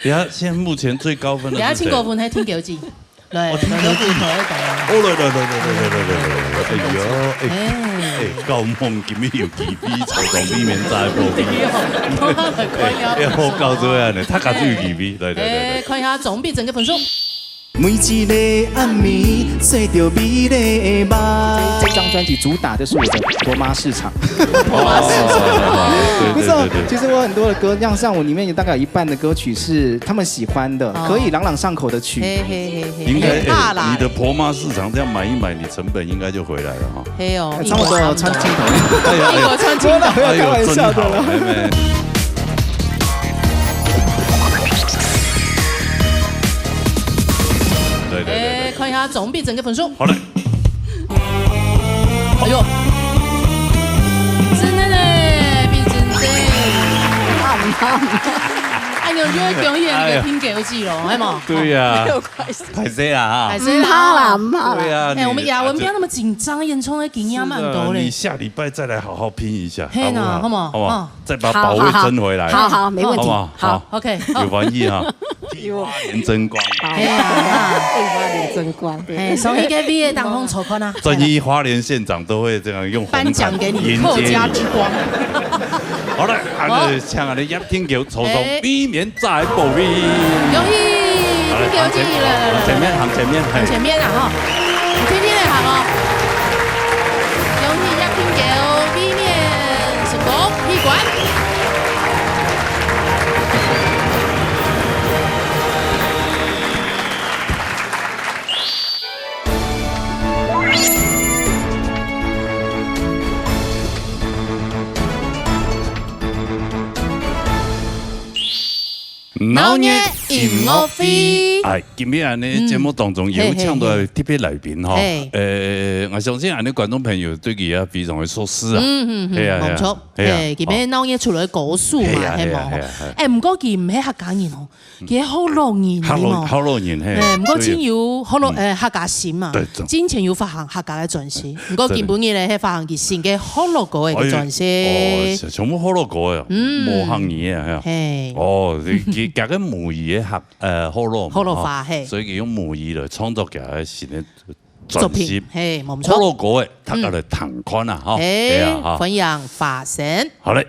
等下，現在目前最高分的是誰？等下，最高分還挺高級。來，哦，挺高級。來，來，來，來，來。哦，來，來，來。哎喲，哎，哎。哎，高夢今日有 奇美，坐到美面齋報名。對哦，看下來看一下。哎，好搞作啊呢，他家己有奇美，來來來來。哎，看一下總比整個分數。每一个暗暝，做着美丽的梦。这张专辑主打的是我的婆妈市场。哦，不是哦，对对对对，其实我很多的歌，像像我里面有大概有一半的歌曲是他们喜欢的，哦可以朗朗上口的曲。嘿嘿嘿嘿，应该嘿怕啦哎，你的婆妈市场这样买一买，你成本应该就回来了哈。嘿哦，哎差不多穿镜头。哎呀，一口穿镜头。没有啦，开玩笑的啦。哎呦，真好，妹妹。对对对哎，对，看一下总比整个分数。好嘞。哎呦，真的呢，比真的。哎呦，就会表演个听歌记咯，哎嘛。对呀没有关系，拍谁啦哈还？是唔怕啦，唔怕啦。对呀，哎，我们你雅文不要那么紧张，演唱的经验蛮多嘞是啊你。下礼拜再来好好拼一下，嘿呐好不好？好不好好不好嗯？再把宝贝争回来。好好，没问题。好不好？好， OK，有好，翻译哈。有花莲争光。好，哎呀花莲争光。哎，所以个毕业当中抽看啊，正一花莲县长都会这样用红颁奖给你迎接客家之光。好了，啊，好那像啊，你一听就抽中哎避免在保密。恭喜，好了，恭喜了。行前面，行前面，嘿往前面啊哈，你天天来行哦。恭喜一听九B面成功一关。闹热音乐会哎，今天呢，嗯节目当中有请到嘿嘿嘿特别来宾哈嘿，呃，我相信俺的观众朋友对佢也非常的熟悉啊。嗯嗯嗯，嘿啊没错，嘿啊嘿，今天闹热出来歌手嘛，嘿啊嘿嘛嘿啊嘿啊嘿啊，哎，不过佢毋系客家人哦，佢系福佬人，好你嘛老好老人嘿，哎，不过所以真有福佬，呃，客家心嘛，对对真正有发行客家个专辑，不过今晡日咧，系发行佢新个福佬歌个专辑。哦，全部福佬歌呀，嗯无行业啊，嘿，哦，佢佢个母语个客呃福佬嘛福佬话哈嘿所以佢用母语来创作佢个新个作品专辑，。嘿，冇福错。佬歌诶，大家来听看啊哈，嘿对啊，哈，欢迎发生。好嘞。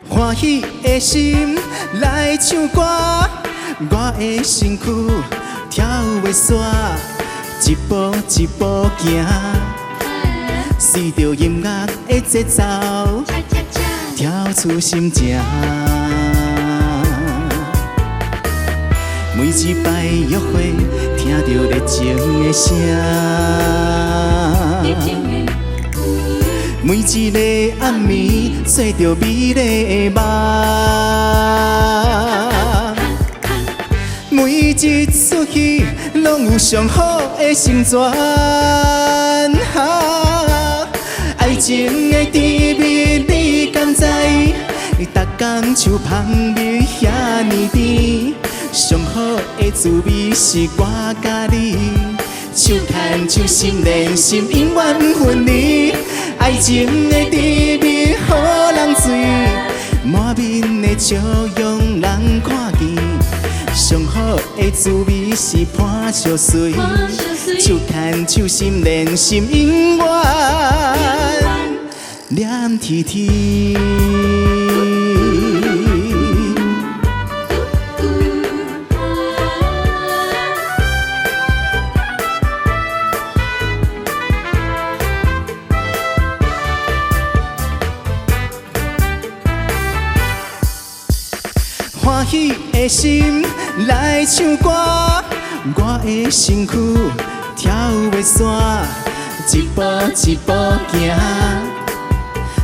欢喜的心来唱歌，我的身躯跳袂煞，一步一步行，随着音乐的节奏，跳出心情。每一摆约会，听着热情的声。 每一个暗暝，做着美丽的梦。每一出戏，拢有上好的成全。爱情的甜蜜，你敢知？逐工像蜂蜜遐尼甜，上好的滋味是我甲你。 手牵手心连心，永远毋分离。爱情的甜蜜，予人醉，满面的笑容人看见。上好的滋味是伴相随，手牵手心连心，永远黏贴贴。 欢喜的心来唱歌，我的身躯跳袂煞，一步一步行，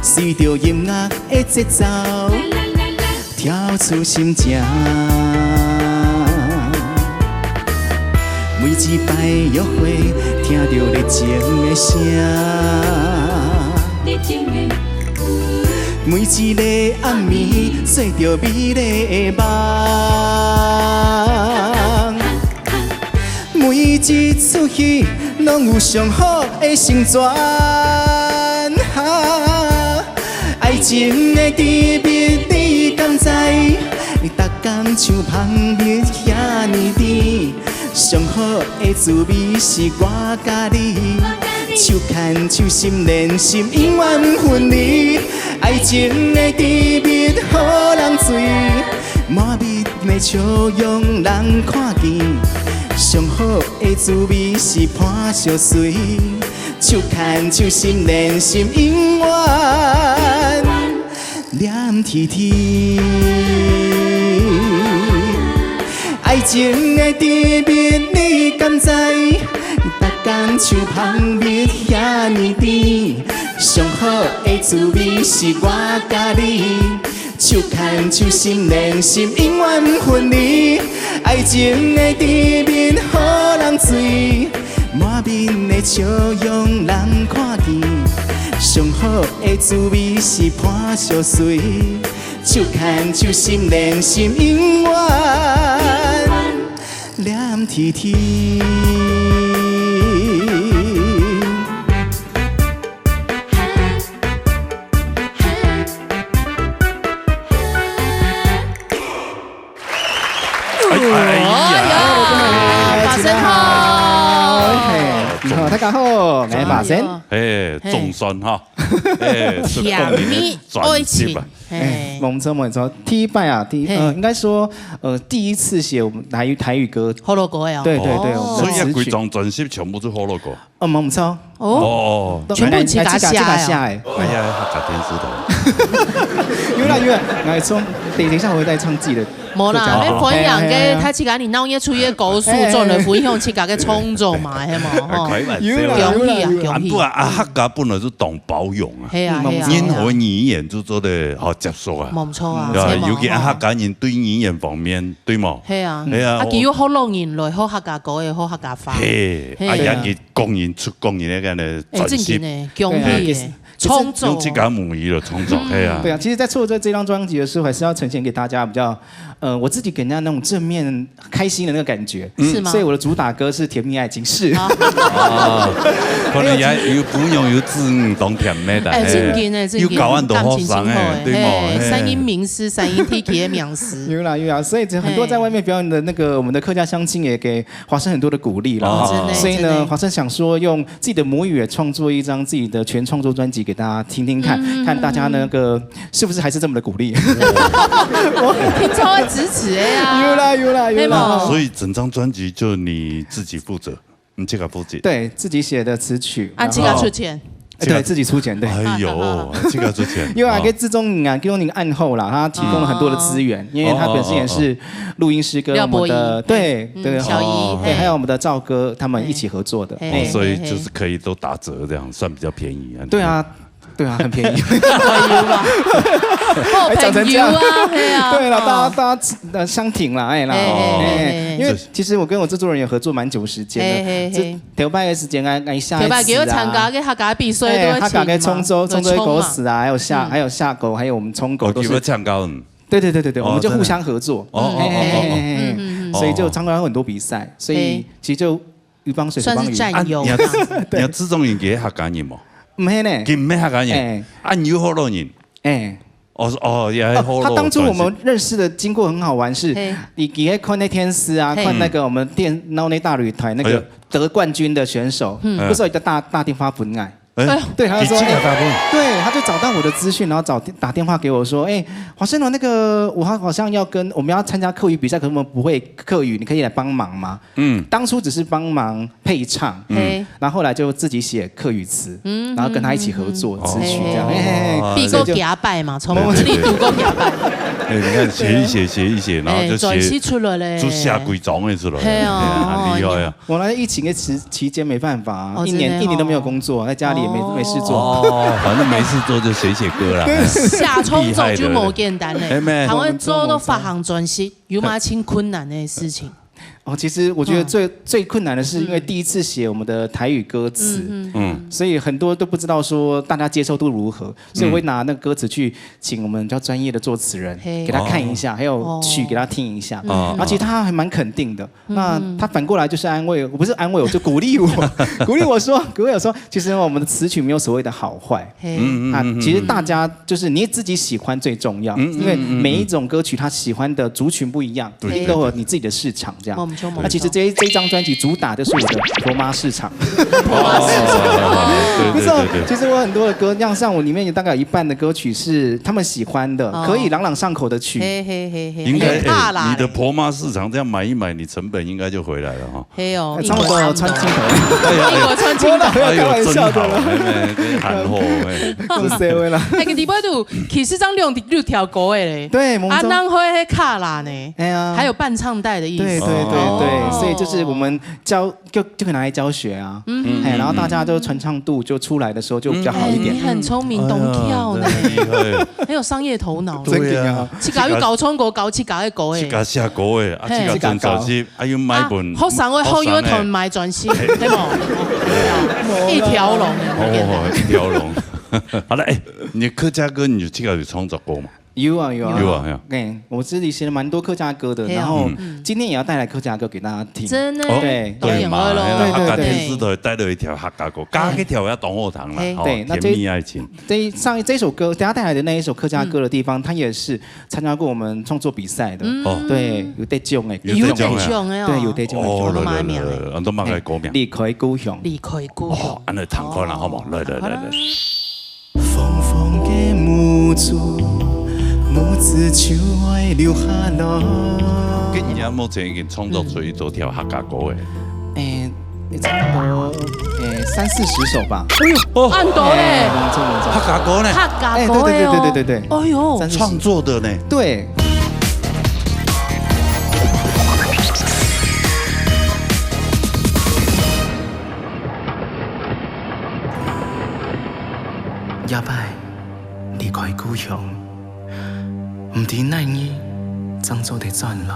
随着音乐的节奏，跳出心情。每一摆约会，听着热情的声。 每一个暗暝，做着美丽的梦。每一出戏，拢有上好的成全。爱情的甜蜜，你敢知？逐工像蜂蜜遐尼甜，上好的滋味是我佮你，手牽手心連心，永遠毋分離。愛情的甜蜜予人醉，滿面的笑容人看見。上好的滋味是伴相隨，手牽手心连心，永远 黏甜甜。爱情的甜蜜，你敢知？逐工像蜂蜜遐尼甜，上好的滋味是我佮你，手牽手心连心，永远毋分离。爱情的甜蜜，予人醉。 满面的笑容人看见，上好的滋味是伴相随，手牵手心连心，永远黏甜甜。 哎，哎呀，哎呀，大家好，嘿，你好，大家好，我是马森。哎，总算哈，哎，是过年的专辑吧。哎，没错没错，第一拜啊，第一，呃，应该说，呃，第一次写我们台语台语歌，好老歌的哦。对对对，所以啊，规张专辑全部是好老歌。 嗯，没错。哦，全部自家写的。哎呀，客家电视台。有啦有啦，来从等一下我会再唱自己的。无啦，要分享个，他自家你闹热出一个高速，转来分享自家个创作嘛，系嘛，吼。有啦有啦有啦。恭喜啊，恭喜。不啊，啊，客家本来是当包容啊，系啊系啊，任何语言就做得好接受啊，没错啊，对吧？尤其啊，客家人对语言方面，对吗？系啊，系啊，啊，佢有好老人来，好客家歌，也好客家话。嘿，啊，也给工人出工人那个呢，哎，正经的，恭喜的。 创作，用自家母语了创作，哎呀，对啊，其实，在创作这张专辑的时候，还是要呈现给大家比较，呃，我自己给人家那种正面、开心的那个感觉，是吗？所以我的主打歌是《甜蜜爱情事》。可能也有朋友有子女当甜蜜的，哎，正经的，正经，有搞很多好伤哎，对吗？三音名师，三音 T K 的名师，有啦有啦，所以很多在外面表演的那个我们的客家乡亲也给华生很多的鼓励了，所以呢，华生想说用 自己的母语也创作一张自己的全创作专辑给大家听听看，看大家那个是不是还是这么的鼓励？听众会支持的呀。有啦有啦有啦。所以整张专辑就你自己负责，你自己负责。对自己写的词曲，啊，自己出钱。对自己出钱，对。哎呦，自己出钱。因为啊，给志忠啊，给你暗后啦，他提供了很多的资源，因为他本身也是录音师跟我们的对对小姨，对，还有我们的赵哥他们一起合作的，所以就是可以都打折，这样算比较便宜啊。对啊。 对啊，很便宜。好朋友啊，对啊，对了，大家大家呃相挺啦，哎啦，因为其实我跟我制作人也合作蛮久时间的，这头摆的时间啊，哎下，头摆给我参加个客家比赛，都客家个冲州冲州歌词啊，还有下还有下狗，还有我们冲狗都是参加。对对对对对，我们就互相合作，哦哦哦，所以就参加很多比赛，所以其实就 鱼帮水，算是战友。你要自从人家客家人嘛，唔系呢，佢唔系客家人，啊，你有好多人，哎，哦哦，也好。他当初我们认识的经过很好玩，是你给他看那天师啊，看那个我们电脑那大擂台那个得冠军的选手，不是有一个大大电话分爱。 对，他说，对，他就找到我的资讯，然后找打电话给我说，哎，华生龙，那个我好好像要跟我们要参加客语比赛，可是我们不会客语，你可以来帮忙吗？嗯，当初只是帮忙配唱，嗯，然后后来就自己写客语词，嗯，然后跟他一起合作词曲这样，哎，比过牙拜嘛，从这里读过牙拜，你看写一写写一写，然后就写出来嘞，就写几张的出来，对啊，厉害啊！ 我那疫情的期期间没办法，一年一年都没有工作，在家里也没没事做。哦，反正没事做就写写歌啦。下冲走就无简单嘞，台湾做到发行专辑，有蛮真困难的事情。哦，其实我觉得最最困难的是，因为第一次写我们的台语歌词，嗯，所以很多都不知道说大家接受度如何，所以我会拿那个歌词去请我们比较专业的作词人给他看一下，还有曲给他听一下，然后其实他还蛮肯定的。 那他反过来就是安慰，我不是安慰，我就鼓励我，鼓励我说，鼓励我说，其实我们的词曲没有所谓的好坏，嗯，那其实大家就是你自己喜欢最重要，因为每一种歌曲它喜欢的族群不一样，一定都有你自己的市场这样。那其实这一这一张专辑主打的是我的婆妈市场。婆妈市场。不是啊，其实我很多的歌，像像我里面有大概有一半的歌曲是他们喜欢的，可以朗朗上口的曲。嘿嘿嘿嘿，应该，哎，你的婆妈市场这样买一买，你成本应该就回来了哈。嘿哦，差不多穿进口。哎呀，哎呦，穿进口。哎呦，真好，哎，这含糊，哎。不是啦。那个里边都其实张六六条狗哎嘞，对，啊，那会黑卡拉呢，哎呀，还有伴唱带的意思。对对对对，所以就是我们教就就可以拿来教学啊，嗯，哎，然后大家都传唱度就出来的时候就比较好一点。哎，你很聪明，懂跳呢，哎呀，真的厉害。很有商业头脑。真的啊。自家又搞唱歌，搞自家的歌哎，自家写歌哎，啊，自家整专辑，啊，又买本，啊，好上个好有团买专辑，对不？一条龙，哦，一条龙。好了，哎，你的客家歌你自家有创作过吗？有啊有啊有啊有啊。哎，我自己写了蛮多客家歌的，然后今天也要带来客家歌给大家听。真的，哦，对，导演好咯。对，客家电视台带了一条客家歌，加一条要懂后堂了，嘿，哦，对，那这甜蜜爱情。这一上一这首歌，等下带来的那一首客家歌的地方，它也是参加过我们创作比赛的。哦，对，有得奖哎，有得奖哎，有得奖哎哦，对，有得奖哎，哦，我都蛮名，来来来，都蛮个歌名，离开故乡，离开故乡，哦，安尼唱看啦，好不好？来来来来。 风风个母子，母子就愛留下來。跟你目前已经创作出一多条客家歌诶。诶，差不多，诶，三四十首吧。哎呦，哦，恁多嘞！哎，没错没错。客家歌呢？客家歌的哦。哎，对对对对对对对。哎呦，三四十。创作的呢？对。 這擺離開故鄉，毋知哪日正做得轉來。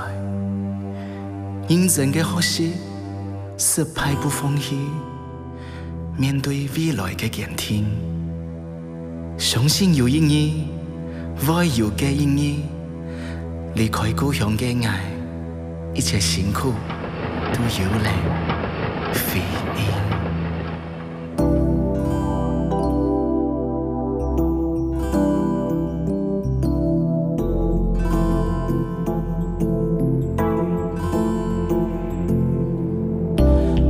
認真个學習，失敗不放棄，面對未來个堅定。相信有一日，會有个一日，離開故鄉个𠊎，一切辛苦都有了回應。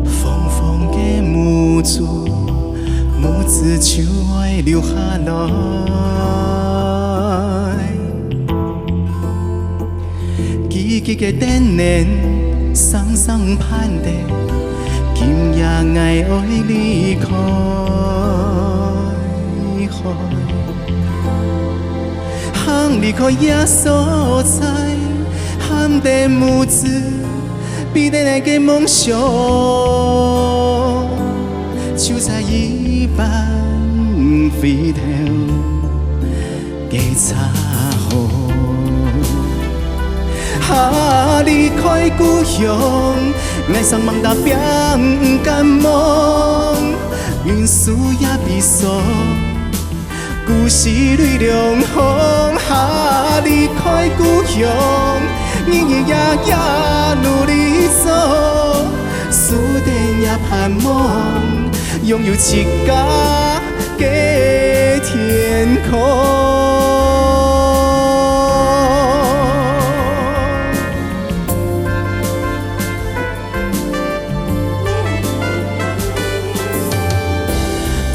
风风个母子，母子就愛留下來。 急急个等等，生生盼等，今夜𠊎愛離開。行離開這所在，喊得母子，𠊎等个夢想，就在一半回頭。 个車河。啊，離開故鄉，𠊎想望大邊毋敢望，雲樹也悲傷，故事淚兩行。啊，離開故鄉，日日夜夜努力做，輸得也盼望，擁有自家 个天空。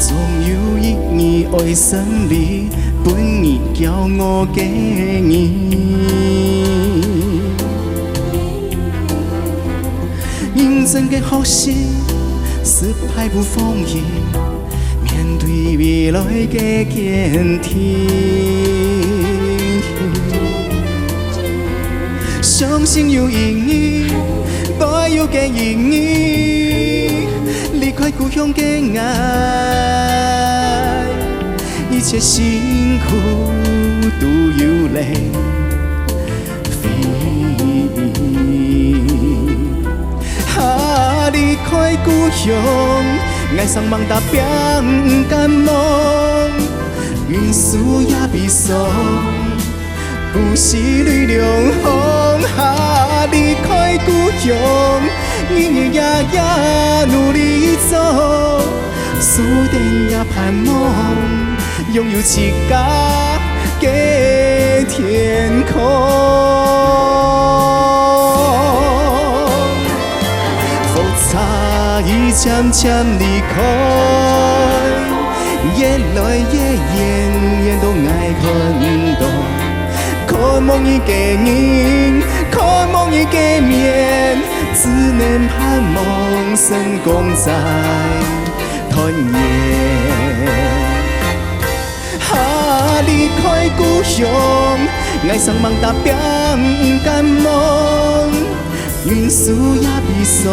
總有一日愛勝利，分你驕傲个人。認真个學習，失敗不放棄。 面對未來个堅定。相信有一日，會有个一日，離開故鄉个𠊎，一切辛苦都有了 回憶。啊，離開故鄉，𠊎想望大邊毋敢望，雲樹也悲傷，故事淚兩行。啊，離開故鄉，日日夜夜努力做，輸得也盼望， 擁有自家个天空。漸漸離開，越來越遠，遠到𠊎看毋到。看無你个人，看無你个面，只能盼望成功再團圓。哈，離開故鄉，𠊎生猛打拚毋敢望，運輸也悲傷。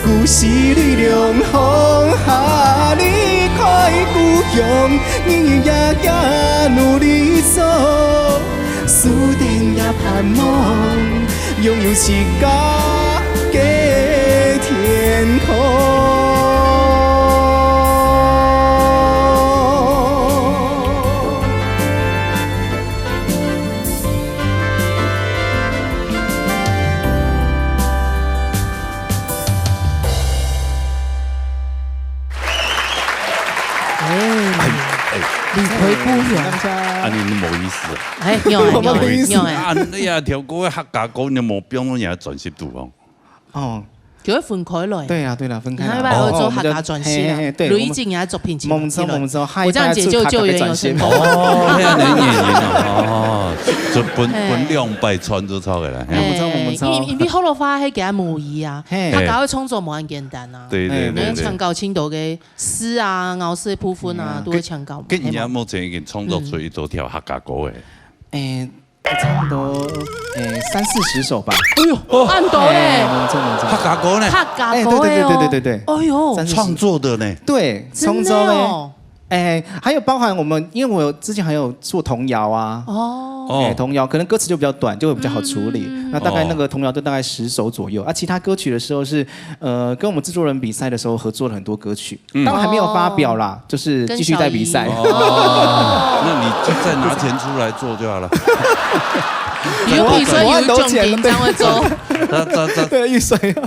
故事裡兩行，哈，離開故鄉，日日夜夜努力做，輸定也盼望，擁有自家个天空。哎，離開故鄉。啊，你無意思。哎，有哎，有哎，有哎。啊，你啊，條歌客家歌，你無放到你个專輯肚哦。哦，就會分開來。對啊，對啦，分開啦。你下禮拜會做哦我們就客家專輯啊嘿嘿嘿，對，雷雨靜也做品質我們知道，我們知道，下我一拜這樣解救救援有成功。哦，遐个原因啊，哦，就分嘿分兩擺穿就出个啦。嘿我知道我知道因為因為學老話係佢个母語啊，嘿客家个創作無恁簡單啊。對對對對你要唱。到盡多个詩啊、咬字个部分啊，嗯都會唱到嘛。跟人家目前已經創作出一多條客家歌誒。哎，差不多哎三四十首吧。哎呦，恁多哎，嘞，沒錯沒錯。客家歌呢？客家歌的哦。哎對對對對對對哎呦，三四十創作的呢？對，真的創作的。哦。哎，還有包含我們，因為我有之前還有做童謠啊。哦，哦哎，童謠可能歌詞就比較短，就會比較好處理。嗯那大概那個童謠就大概十首左右啊。其他歌曲的時候是，呃，跟我們製作人比賽的時候合作了很多歌曲，嗯當然還沒有發表啦，就是繼續在比賽。跟小姨哦，那你就再拿錢出來做就好了。有比賽有獎金，我很多錢這樣會做。他他他對，預算要。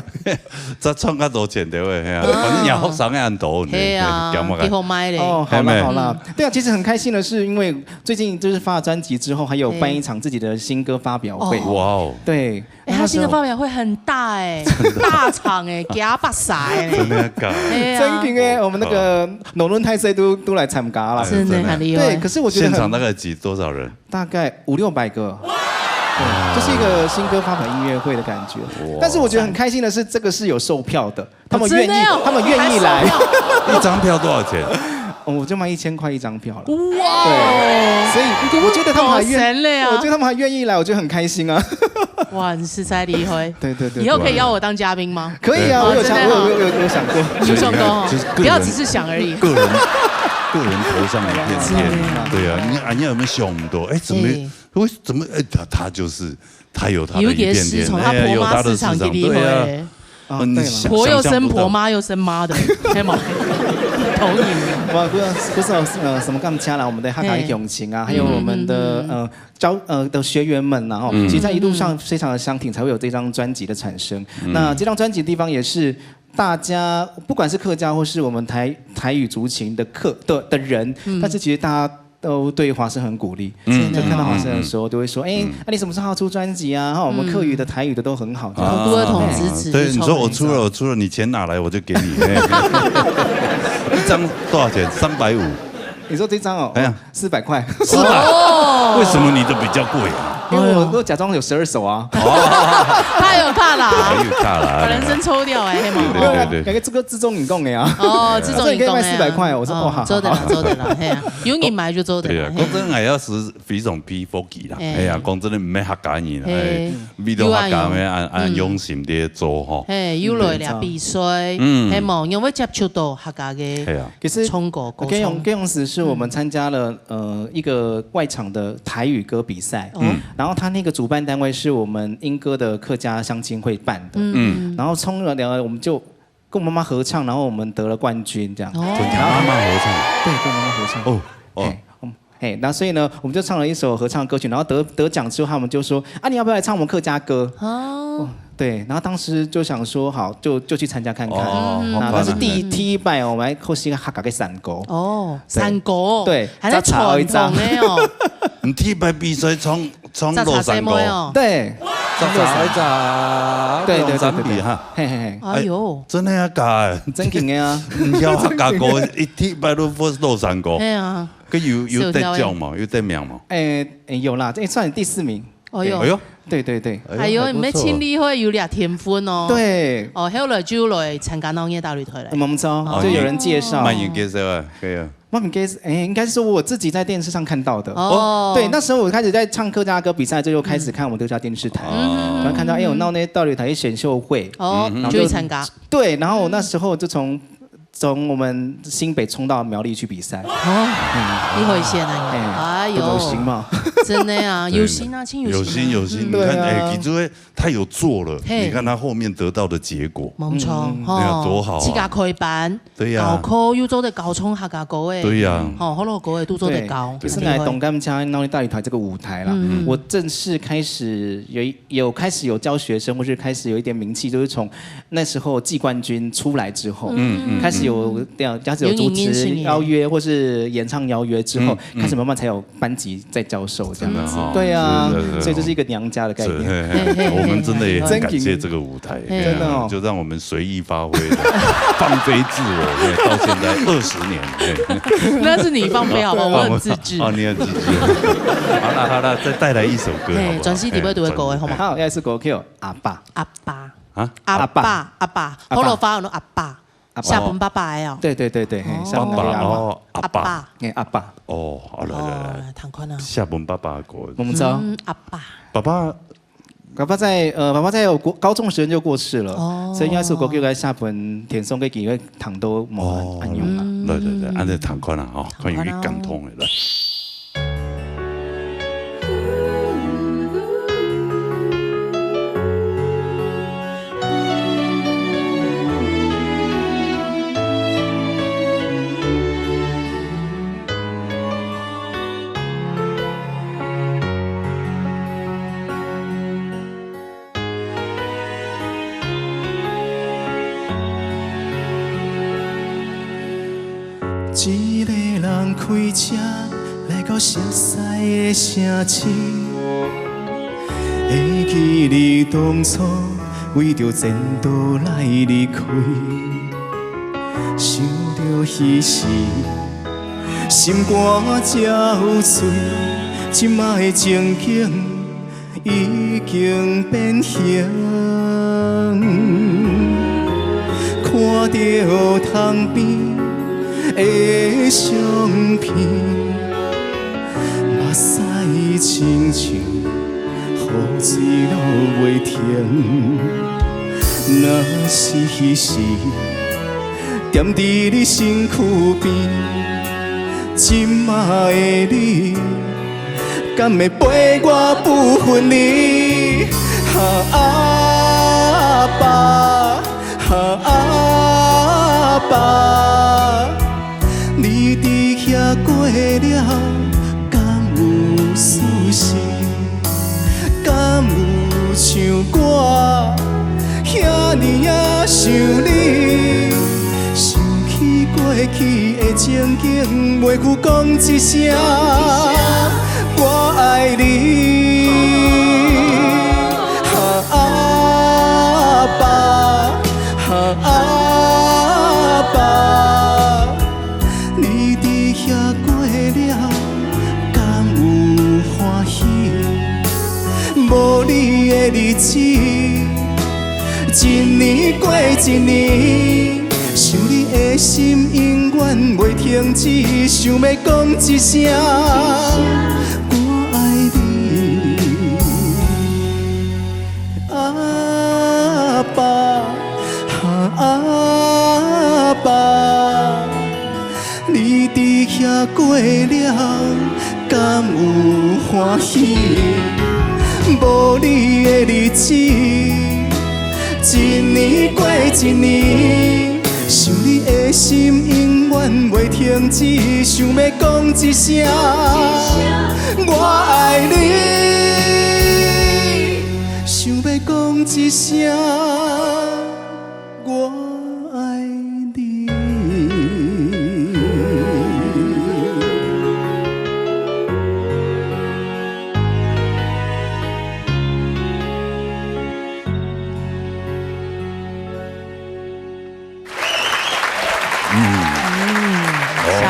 他賺較多錢對不對？嘿啊，反正也學生个恁多呢，係啊，講麼个？幾好賣咧。哦，好啦還沒好啦，對啊，其實很開心的是，因為最近就是發了專輯之後，還有辦一場自己的新歌發表會。哦哇哦，對，哎，他新歌發表會很大哎，大場哎，幾百儕哎。真的假的？哎呀真的哎，我們那個農論太歲都都來參加了。真的很厲害。對，可是我覺得很現場大概幾多少人？大概五六百個，對，就是一個新歌發表音樂會的感覺。但是我覺得很開心的是，這個是有售票的，他們願意，真的哦他們願意來。還售票一張票多少錢？哦，我就賣一千塊一張票了。哇，對，所以我覺得他們還願，好神嘞啊我覺得他們還願意來，我覺得很開心啊。哇，你實在厲害。對對對，以後可以邀我當嘉賓嗎？可以啊，對我有想，真的哦我有有有有想過。有想過哦就是個人不要只是想而已。個人個人頭上一片天，對啊，你啊你有沒有想過？哎，怎麼哎為怎麼哎他他就是他有他的有一片天，點失寵，他哎有他的婆媽市場市場，給你對啊。回。啊，嗯對了。婆又生婆，想象不到媽又生媽的，對嗎？同意。我不知道不知道呃什麼感覺啦，我們的哈卡鄉親啊，還有我們的呃教呃的學員們，然後其實在一路上非常的相挺，才會有這張專輯的產生。那這張專輯的地方也是大家不管是客家或是我們台台語族群的客的的人，但是其實大家都對華生很鼓勵。真的就看到華生的時候，都會說：“哎，那你什麼時候要出專輯啊？哈，我們客語的、台語的都很好。”同步的同支持对，就你说我出了，超棒我出了，你钱拿来，我就给你。嘿一张多少钱？三百五。你說這張哦，哎呀四百塊，四百？为什么你的比较贵啊？因為我我假裝有十二首啊。他有卡啦，还有卡啦。把人生抽掉哎，黑毛。对对对。感覺這個自中你講的啊。哦，這種所以可以賣四百塊，我說哇，做得了，做得了，嘿啊，有人買就做得对啊，了。讲真，哎呀是非常 P forty 啦，哎哎呀，讲真的，毋系客家人，哎嘿，为到客家咩，按按用心的做吼。嘿，又來了比賽，嗯嘿無，因為接觸到客家个哎呀，其實唱歌歌跟永唱，跟永时是我们参加了呃一个外场的台语歌比赛，哦然后他那个主办单位是我们莺歌的客家乡亲会办的，嗯，然后冲了聊，我们就跟我妈妈合唱，然后我们得了冠军这样。哦，跟妈妈合唱。对，跟我妈妈合唱。哦哦嘿，嗯嘿，那所以呢，我们就唱了一首合唱歌曲，然后得得奖之后，他们就说啊，你要不要来唱我们客家歌？哦，对，然后当时就想说，好，就就去参加看看。哦，好啊，那是棒啊！第一第一摆哦，我们来考试一个客家个山歌。哦，山歌，对還在傳統的哦，你第一擺比賽唱唱老山歌，哦，对，早早早，對對對對對，兩三年哈。嘿嘿嘿，哎喲，真的啊假的？正經的啊。毋曉客家歌，一聽拜六不是老山歌，嘿啊，佢有有得獎嘛，有得名嘛？哎哎有啦，這算第四名。哎喲，哎喲，對對對，哎喲，你們盡厲害，有這天分哦。對，哦，後來就來參加鬧熱大擂台了。我們知道，就有人介紹，慢一點介紹啊，可以啊。慢一點介紹，哎，應該是我自己在電視上看到的。哦，對，那時候我開始在唱客家歌比賽，就又開始看我們客家電視台，然後看到哎有鬧熱大擂台選秀會，哦，就去參加。對，然後我那時候就從從我們新北衝到苗栗去比賽。哦，你會選啊？哎，哎喲，有心嘛。真的啊，有心啊，真有心啊。有心有心，你看，哎，其實他有做了，你看他後面得到的結果，沒錯，嗯，你看多好啊。自家開班，對呀，教課又做得教唱客家歌誒，對呀，吼，好多歌誒都做得教，對，就是來東港家鬧熱大擂台這個舞台啦。我正式開始有一有開始有教學生，或是開始有一點名氣，就是從那時候季冠軍出來之後，嗯嗯，開始有這樣開始有主持邀約或是演唱邀約之後，開始慢慢才有班級在教授這樣子。真的哦，對啊，是是是，所以這是一個娘家的概念。是，嘿嘿，我們真的也很感謝這個舞台，嘿，真的哦，就讓我們隨意發揮的，放飛自我，嘿，到現在二十年，嘿。那是你放飛好不好？我很自制。哦，你很自制。好了好了，再帶來一首歌好不好？嘿，專心裡背讀的歌，好嗎？好，也是歌曲。阿爸。阿爸。啊？阿爸，阿爸，阿爸。好老話，我講阿爸，阿爸。寫分爸爸的哦。對對對對，嘿，哦。寫分阿爸。爸爸哦，阿爸。阿爸。嘿，阿爸。哦，好，來來來，哦，聽看啊。寫分爸爸的歌。我們知道。嗯，阿爸。爸爸，爸爸在呃，爸爸在我國高中時間就過世了，哦。所以應該是歌曲來寫分田松个機會，聽到無安樣啦。哦，來來來，嗯。按呢聽看啊，吼，看有幾感動的，來。 一个人開車來到熟悉的城市，會記得當初為著前途來離開，想著彼時，心肝才有水，這馬的情景 已經變形。看著窗邊的相片，目屎親像雨水落袂停。若是彼時， 踮佇你身軀邊，這馬的你，敢會陪我不分離？啊，阿爸，啊，阿爸，你佇遐過了，敢有舒適？敢有像我 遐爾仔想你，想起過去的情景，袂赴講一聲，我愛你。啊，阿爸，啊，阿爸， 你佇遐過了，敢有歡喜？無你的日子，一年過一年，想你的心永遠袂停止，想欲講一聲，我愛你。 阿爸，啊，阿爸，你佇遐過了，敢有歡喜？無你的日子，一年過一年，想你的心永遠袂停止，想欲講一聲，我愛你。 想欲講一聲，我愛你。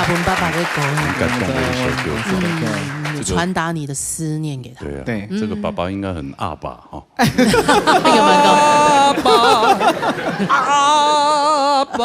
分爸爸个歌，很感动的一首歌。嗯，这个传达你的思念给他。对啊，对。这个爸爸应该很阿爸哈。那个蛮高。阿爸，阿爸。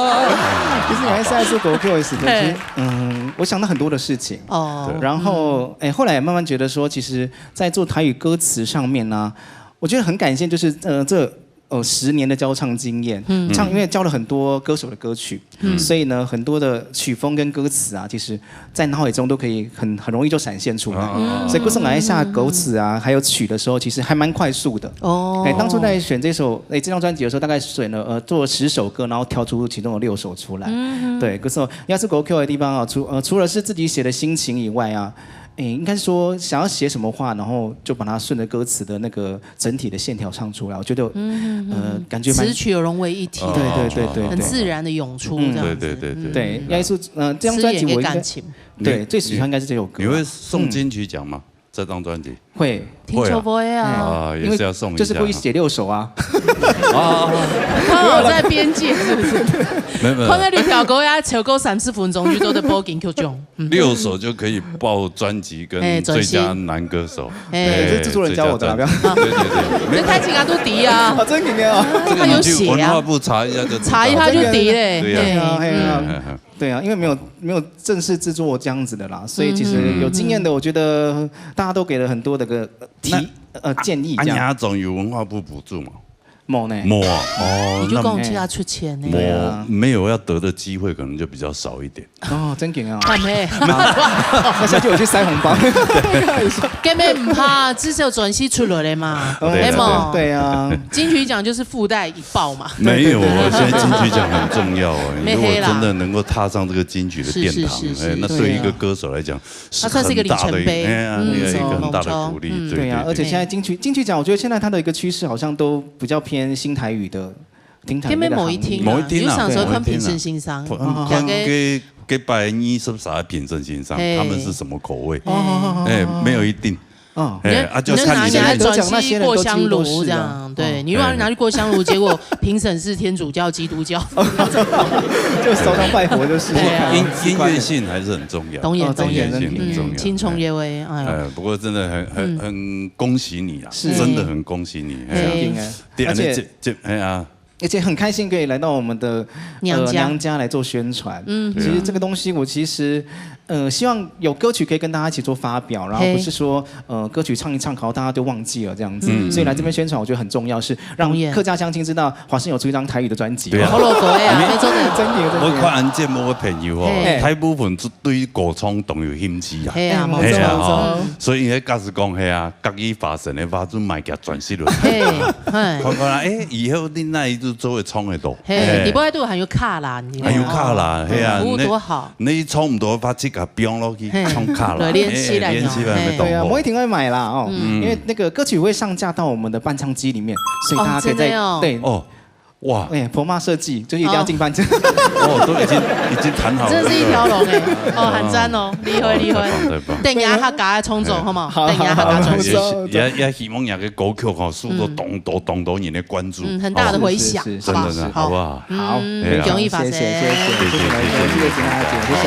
其实你在说国歌的时候，其实，嘿。嗯，我想到很多的事情。哦。对。然后，哎，后来也慢慢觉得说，其实在做台语歌词上面呢，我觉得很感谢，就是，呃，这，呃，十年的教唱经验。嗯。唱，因为教了很多歌手的歌曲，嗯。所以呢，很多的曲风跟歌词啊，其实在脑海中都可以很，很容易就闪现出来。哦。所以歌颂来一下歌词啊，还有曲的时候，其实还蛮快速的。哦。哎，当初在选这首，哎，这张专辑的时候，大概选了，呃，做了十首歌，然后挑出其中的六首出来。嗯。对，可是要是国 Q 的地方啊，除，呃，除了是自己写的心情以外啊，诶，应该说想要写什么话，然后就把它顺着歌词的那个整体的线条唱出来，我觉得，嗯，嗯，嗯。呃，感觉蛮，词曲融为一体，哦，对，对，对，对，对。很自然地涌出这样子。嗯。对，对，对，对。嗯。对，应该说，呃，这张专辑我应该，词也给感情。对，你，最喜欢应该是这首歌啊。你会送金曲奖吗？嗯。这张专辑？会。听说过呀。会啊。啊，也是要送一下。因为就是故意写六首啊。啊。刚好在边界，是不是？没有，没有。看到你条歌要超过三十分钟，就都在播金曲奖。六首就可以报专辑跟最佳男歌手。哎。哎，这制作人教我的啊，最佳专，不要。对，对，对，没有。这太清啊，都敌啊。啊，真的哦。这个你去文化部查一下就知道。查一下就敌嘞。对呀。哎，对啊，哎呀。嗯。对啊，因为没有，没有正式制作这样子的啦，所以其实有经验的，嗯。我觉得大家都给了很多的个，呃，提，那，呃，建议这样。啊，你还总有文化部补助吗？ 没呢。没啊，哦，你就讲其他出钱呢。那没，对啊。没有要得的机会，可能就比较少一点。哦，真的啊。干咩？那下次我去塞红包。根本不怕，至少专辑出来了嘛，对啊，对啊。对吗？对啊。金曲奖就是附带一报嘛。没有，我现在金曲奖很重要啊，没黑啦。如果真的能够踏上这个金曲的殿堂，是，是，是，哎，那对一个歌手来讲，是，它算是一个里程碑。很大的一，哎呀，嗯，那个一个很大的鼓励，嗯。对，对啊，对，对。而且现在金曲，金曲奖，我觉得现在它的一个趋势好像都比较偏新台语的，听台语那个行业。偏偏某一听啊，某一听啊，有想说看评审先生，对，某一听啊。看，看这，这百二十三个评审先生，嘿。他们是什么口味？哦，哦，哦，哦，哎，哦。没有一定。哦。哎，你，啊，就看你的，你就拿起来转去过香炉这样，对，哦，你如果拿去过香炉，哎。结果评审是天主教、基督教， 就烧香拜佛就是。对啊。音，音乐性还是很重要。当然，哦，当然。音乐性很重要。嗯，青春乐味，哎呀。哎，不过真的很，很，嗯。很恭喜你啊，是。真的很恭喜你，哎呀。哎。对，而且，这，这，哎呀。而且很开心可以来到我们的，娘家。呃，娘家来做宣传。嗯。其实这个东西，我其实，呃，希望有歌曲可以跟大家一起做发表，然后不是说，嘿。呃，歌曲唱一唱，然后大家就忘记了这样子。嗯。所以来这边宣传，我觉得很重要，是让当然。客家乡亲知道华生有出一张台语的专辑。对啊。好老歌的啊，没错的。真的，真的。我看俺节目的朋友哦，嘿。大部分是对歌唱当有兴趣啊。嘿啊，哎，没错，嘿啊，没错。吼，所以彼假使讲，嘿啊，国语华生的话，就买个专辑了。嘿，嘿。看看啊，哎，以后你那一度做会唱得到。嘿，哎。底部还都还有卡啦，你知道吗？还有卡啦，嘿啊，嗯，服务多好。那，那一唱不到，把自家放落去，嘿，唱卡啦，对，练习来用，哎，练习来，嘿。对啊，没当好。我一定会买啦，哦，嗯。因为那个歌曲会上架到我们的伴唱机里面，所以大家可以在，哦，真的哦。对。哦，哇。哎，婆妈设计，就是一定要进伴唱。哦。哦，都已经，已经谈好了。真的是一条龙哎，哦，很赞哦，厉害，厉害。哦，太棒，太棒。等一下客家的创作，好吗？好，等一下客家创作。好，好，好。也，也希望你个歌曲吼，受到当多，当多人的关注。嗯，很大的回响，哦。是，是，好不好？是，是，真的是，好不好？好。嗯，哎呀。恭喜发财。谢谢，谢谢，谢谢，谢谢，谢谢，谢谢大家，谢谢。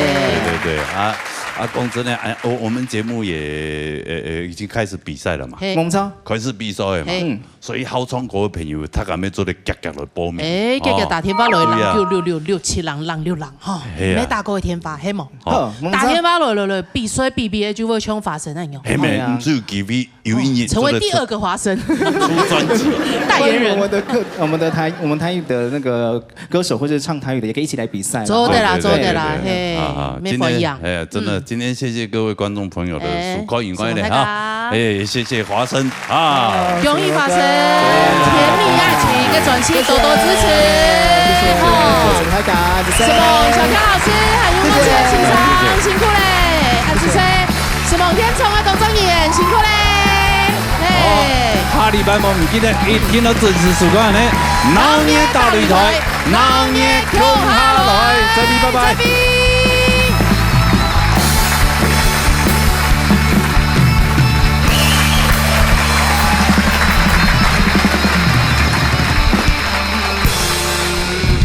对，对，对，啊，啊，讲真的，哎，我，我们节目也，呃，呃，已经开始比赛了嘛。嘿。没错。开始比赛了嘛。嘿。嗯。 所以好唱歌的朋友，大家要做得遽遽來報名。哎，遽遽打电话來，哦。对啊。六六六六七零零六零，吼，嘿啊。要打个电话，嘿无？好，打电话来，来，来，比赛比比，就会像华生那样。嘿咩，好呀。你只有机会，有一日哦，成为第二个华生。出专辑。代言人。欢迎我们的客，我们的台，我们台语的那个歌手或者唱台语的，也可以一起来比赛啦。做得啦，对，对，做得啦，对，对，嘿，啊，啊，没不一样。今天，哎，真的，嗯。今天谢谢各位观众朋友的收看，哎，欢迎来哈。谢谢大家。哎，也谢谢华生啊。恭喜发财，甜蜜爱情，一个转期多多支持。谢谢，谢谢，谢谢大家，谢谢。什么小刚老师，还有我们的先生，辛苦嘞，啊，主持人，什么天虫啊，董正言，辛苦嘞，哎。好，下礼拜我们记得一定要准时收看呢，老年大擂台，老年共下来，再见，拜拜。再见。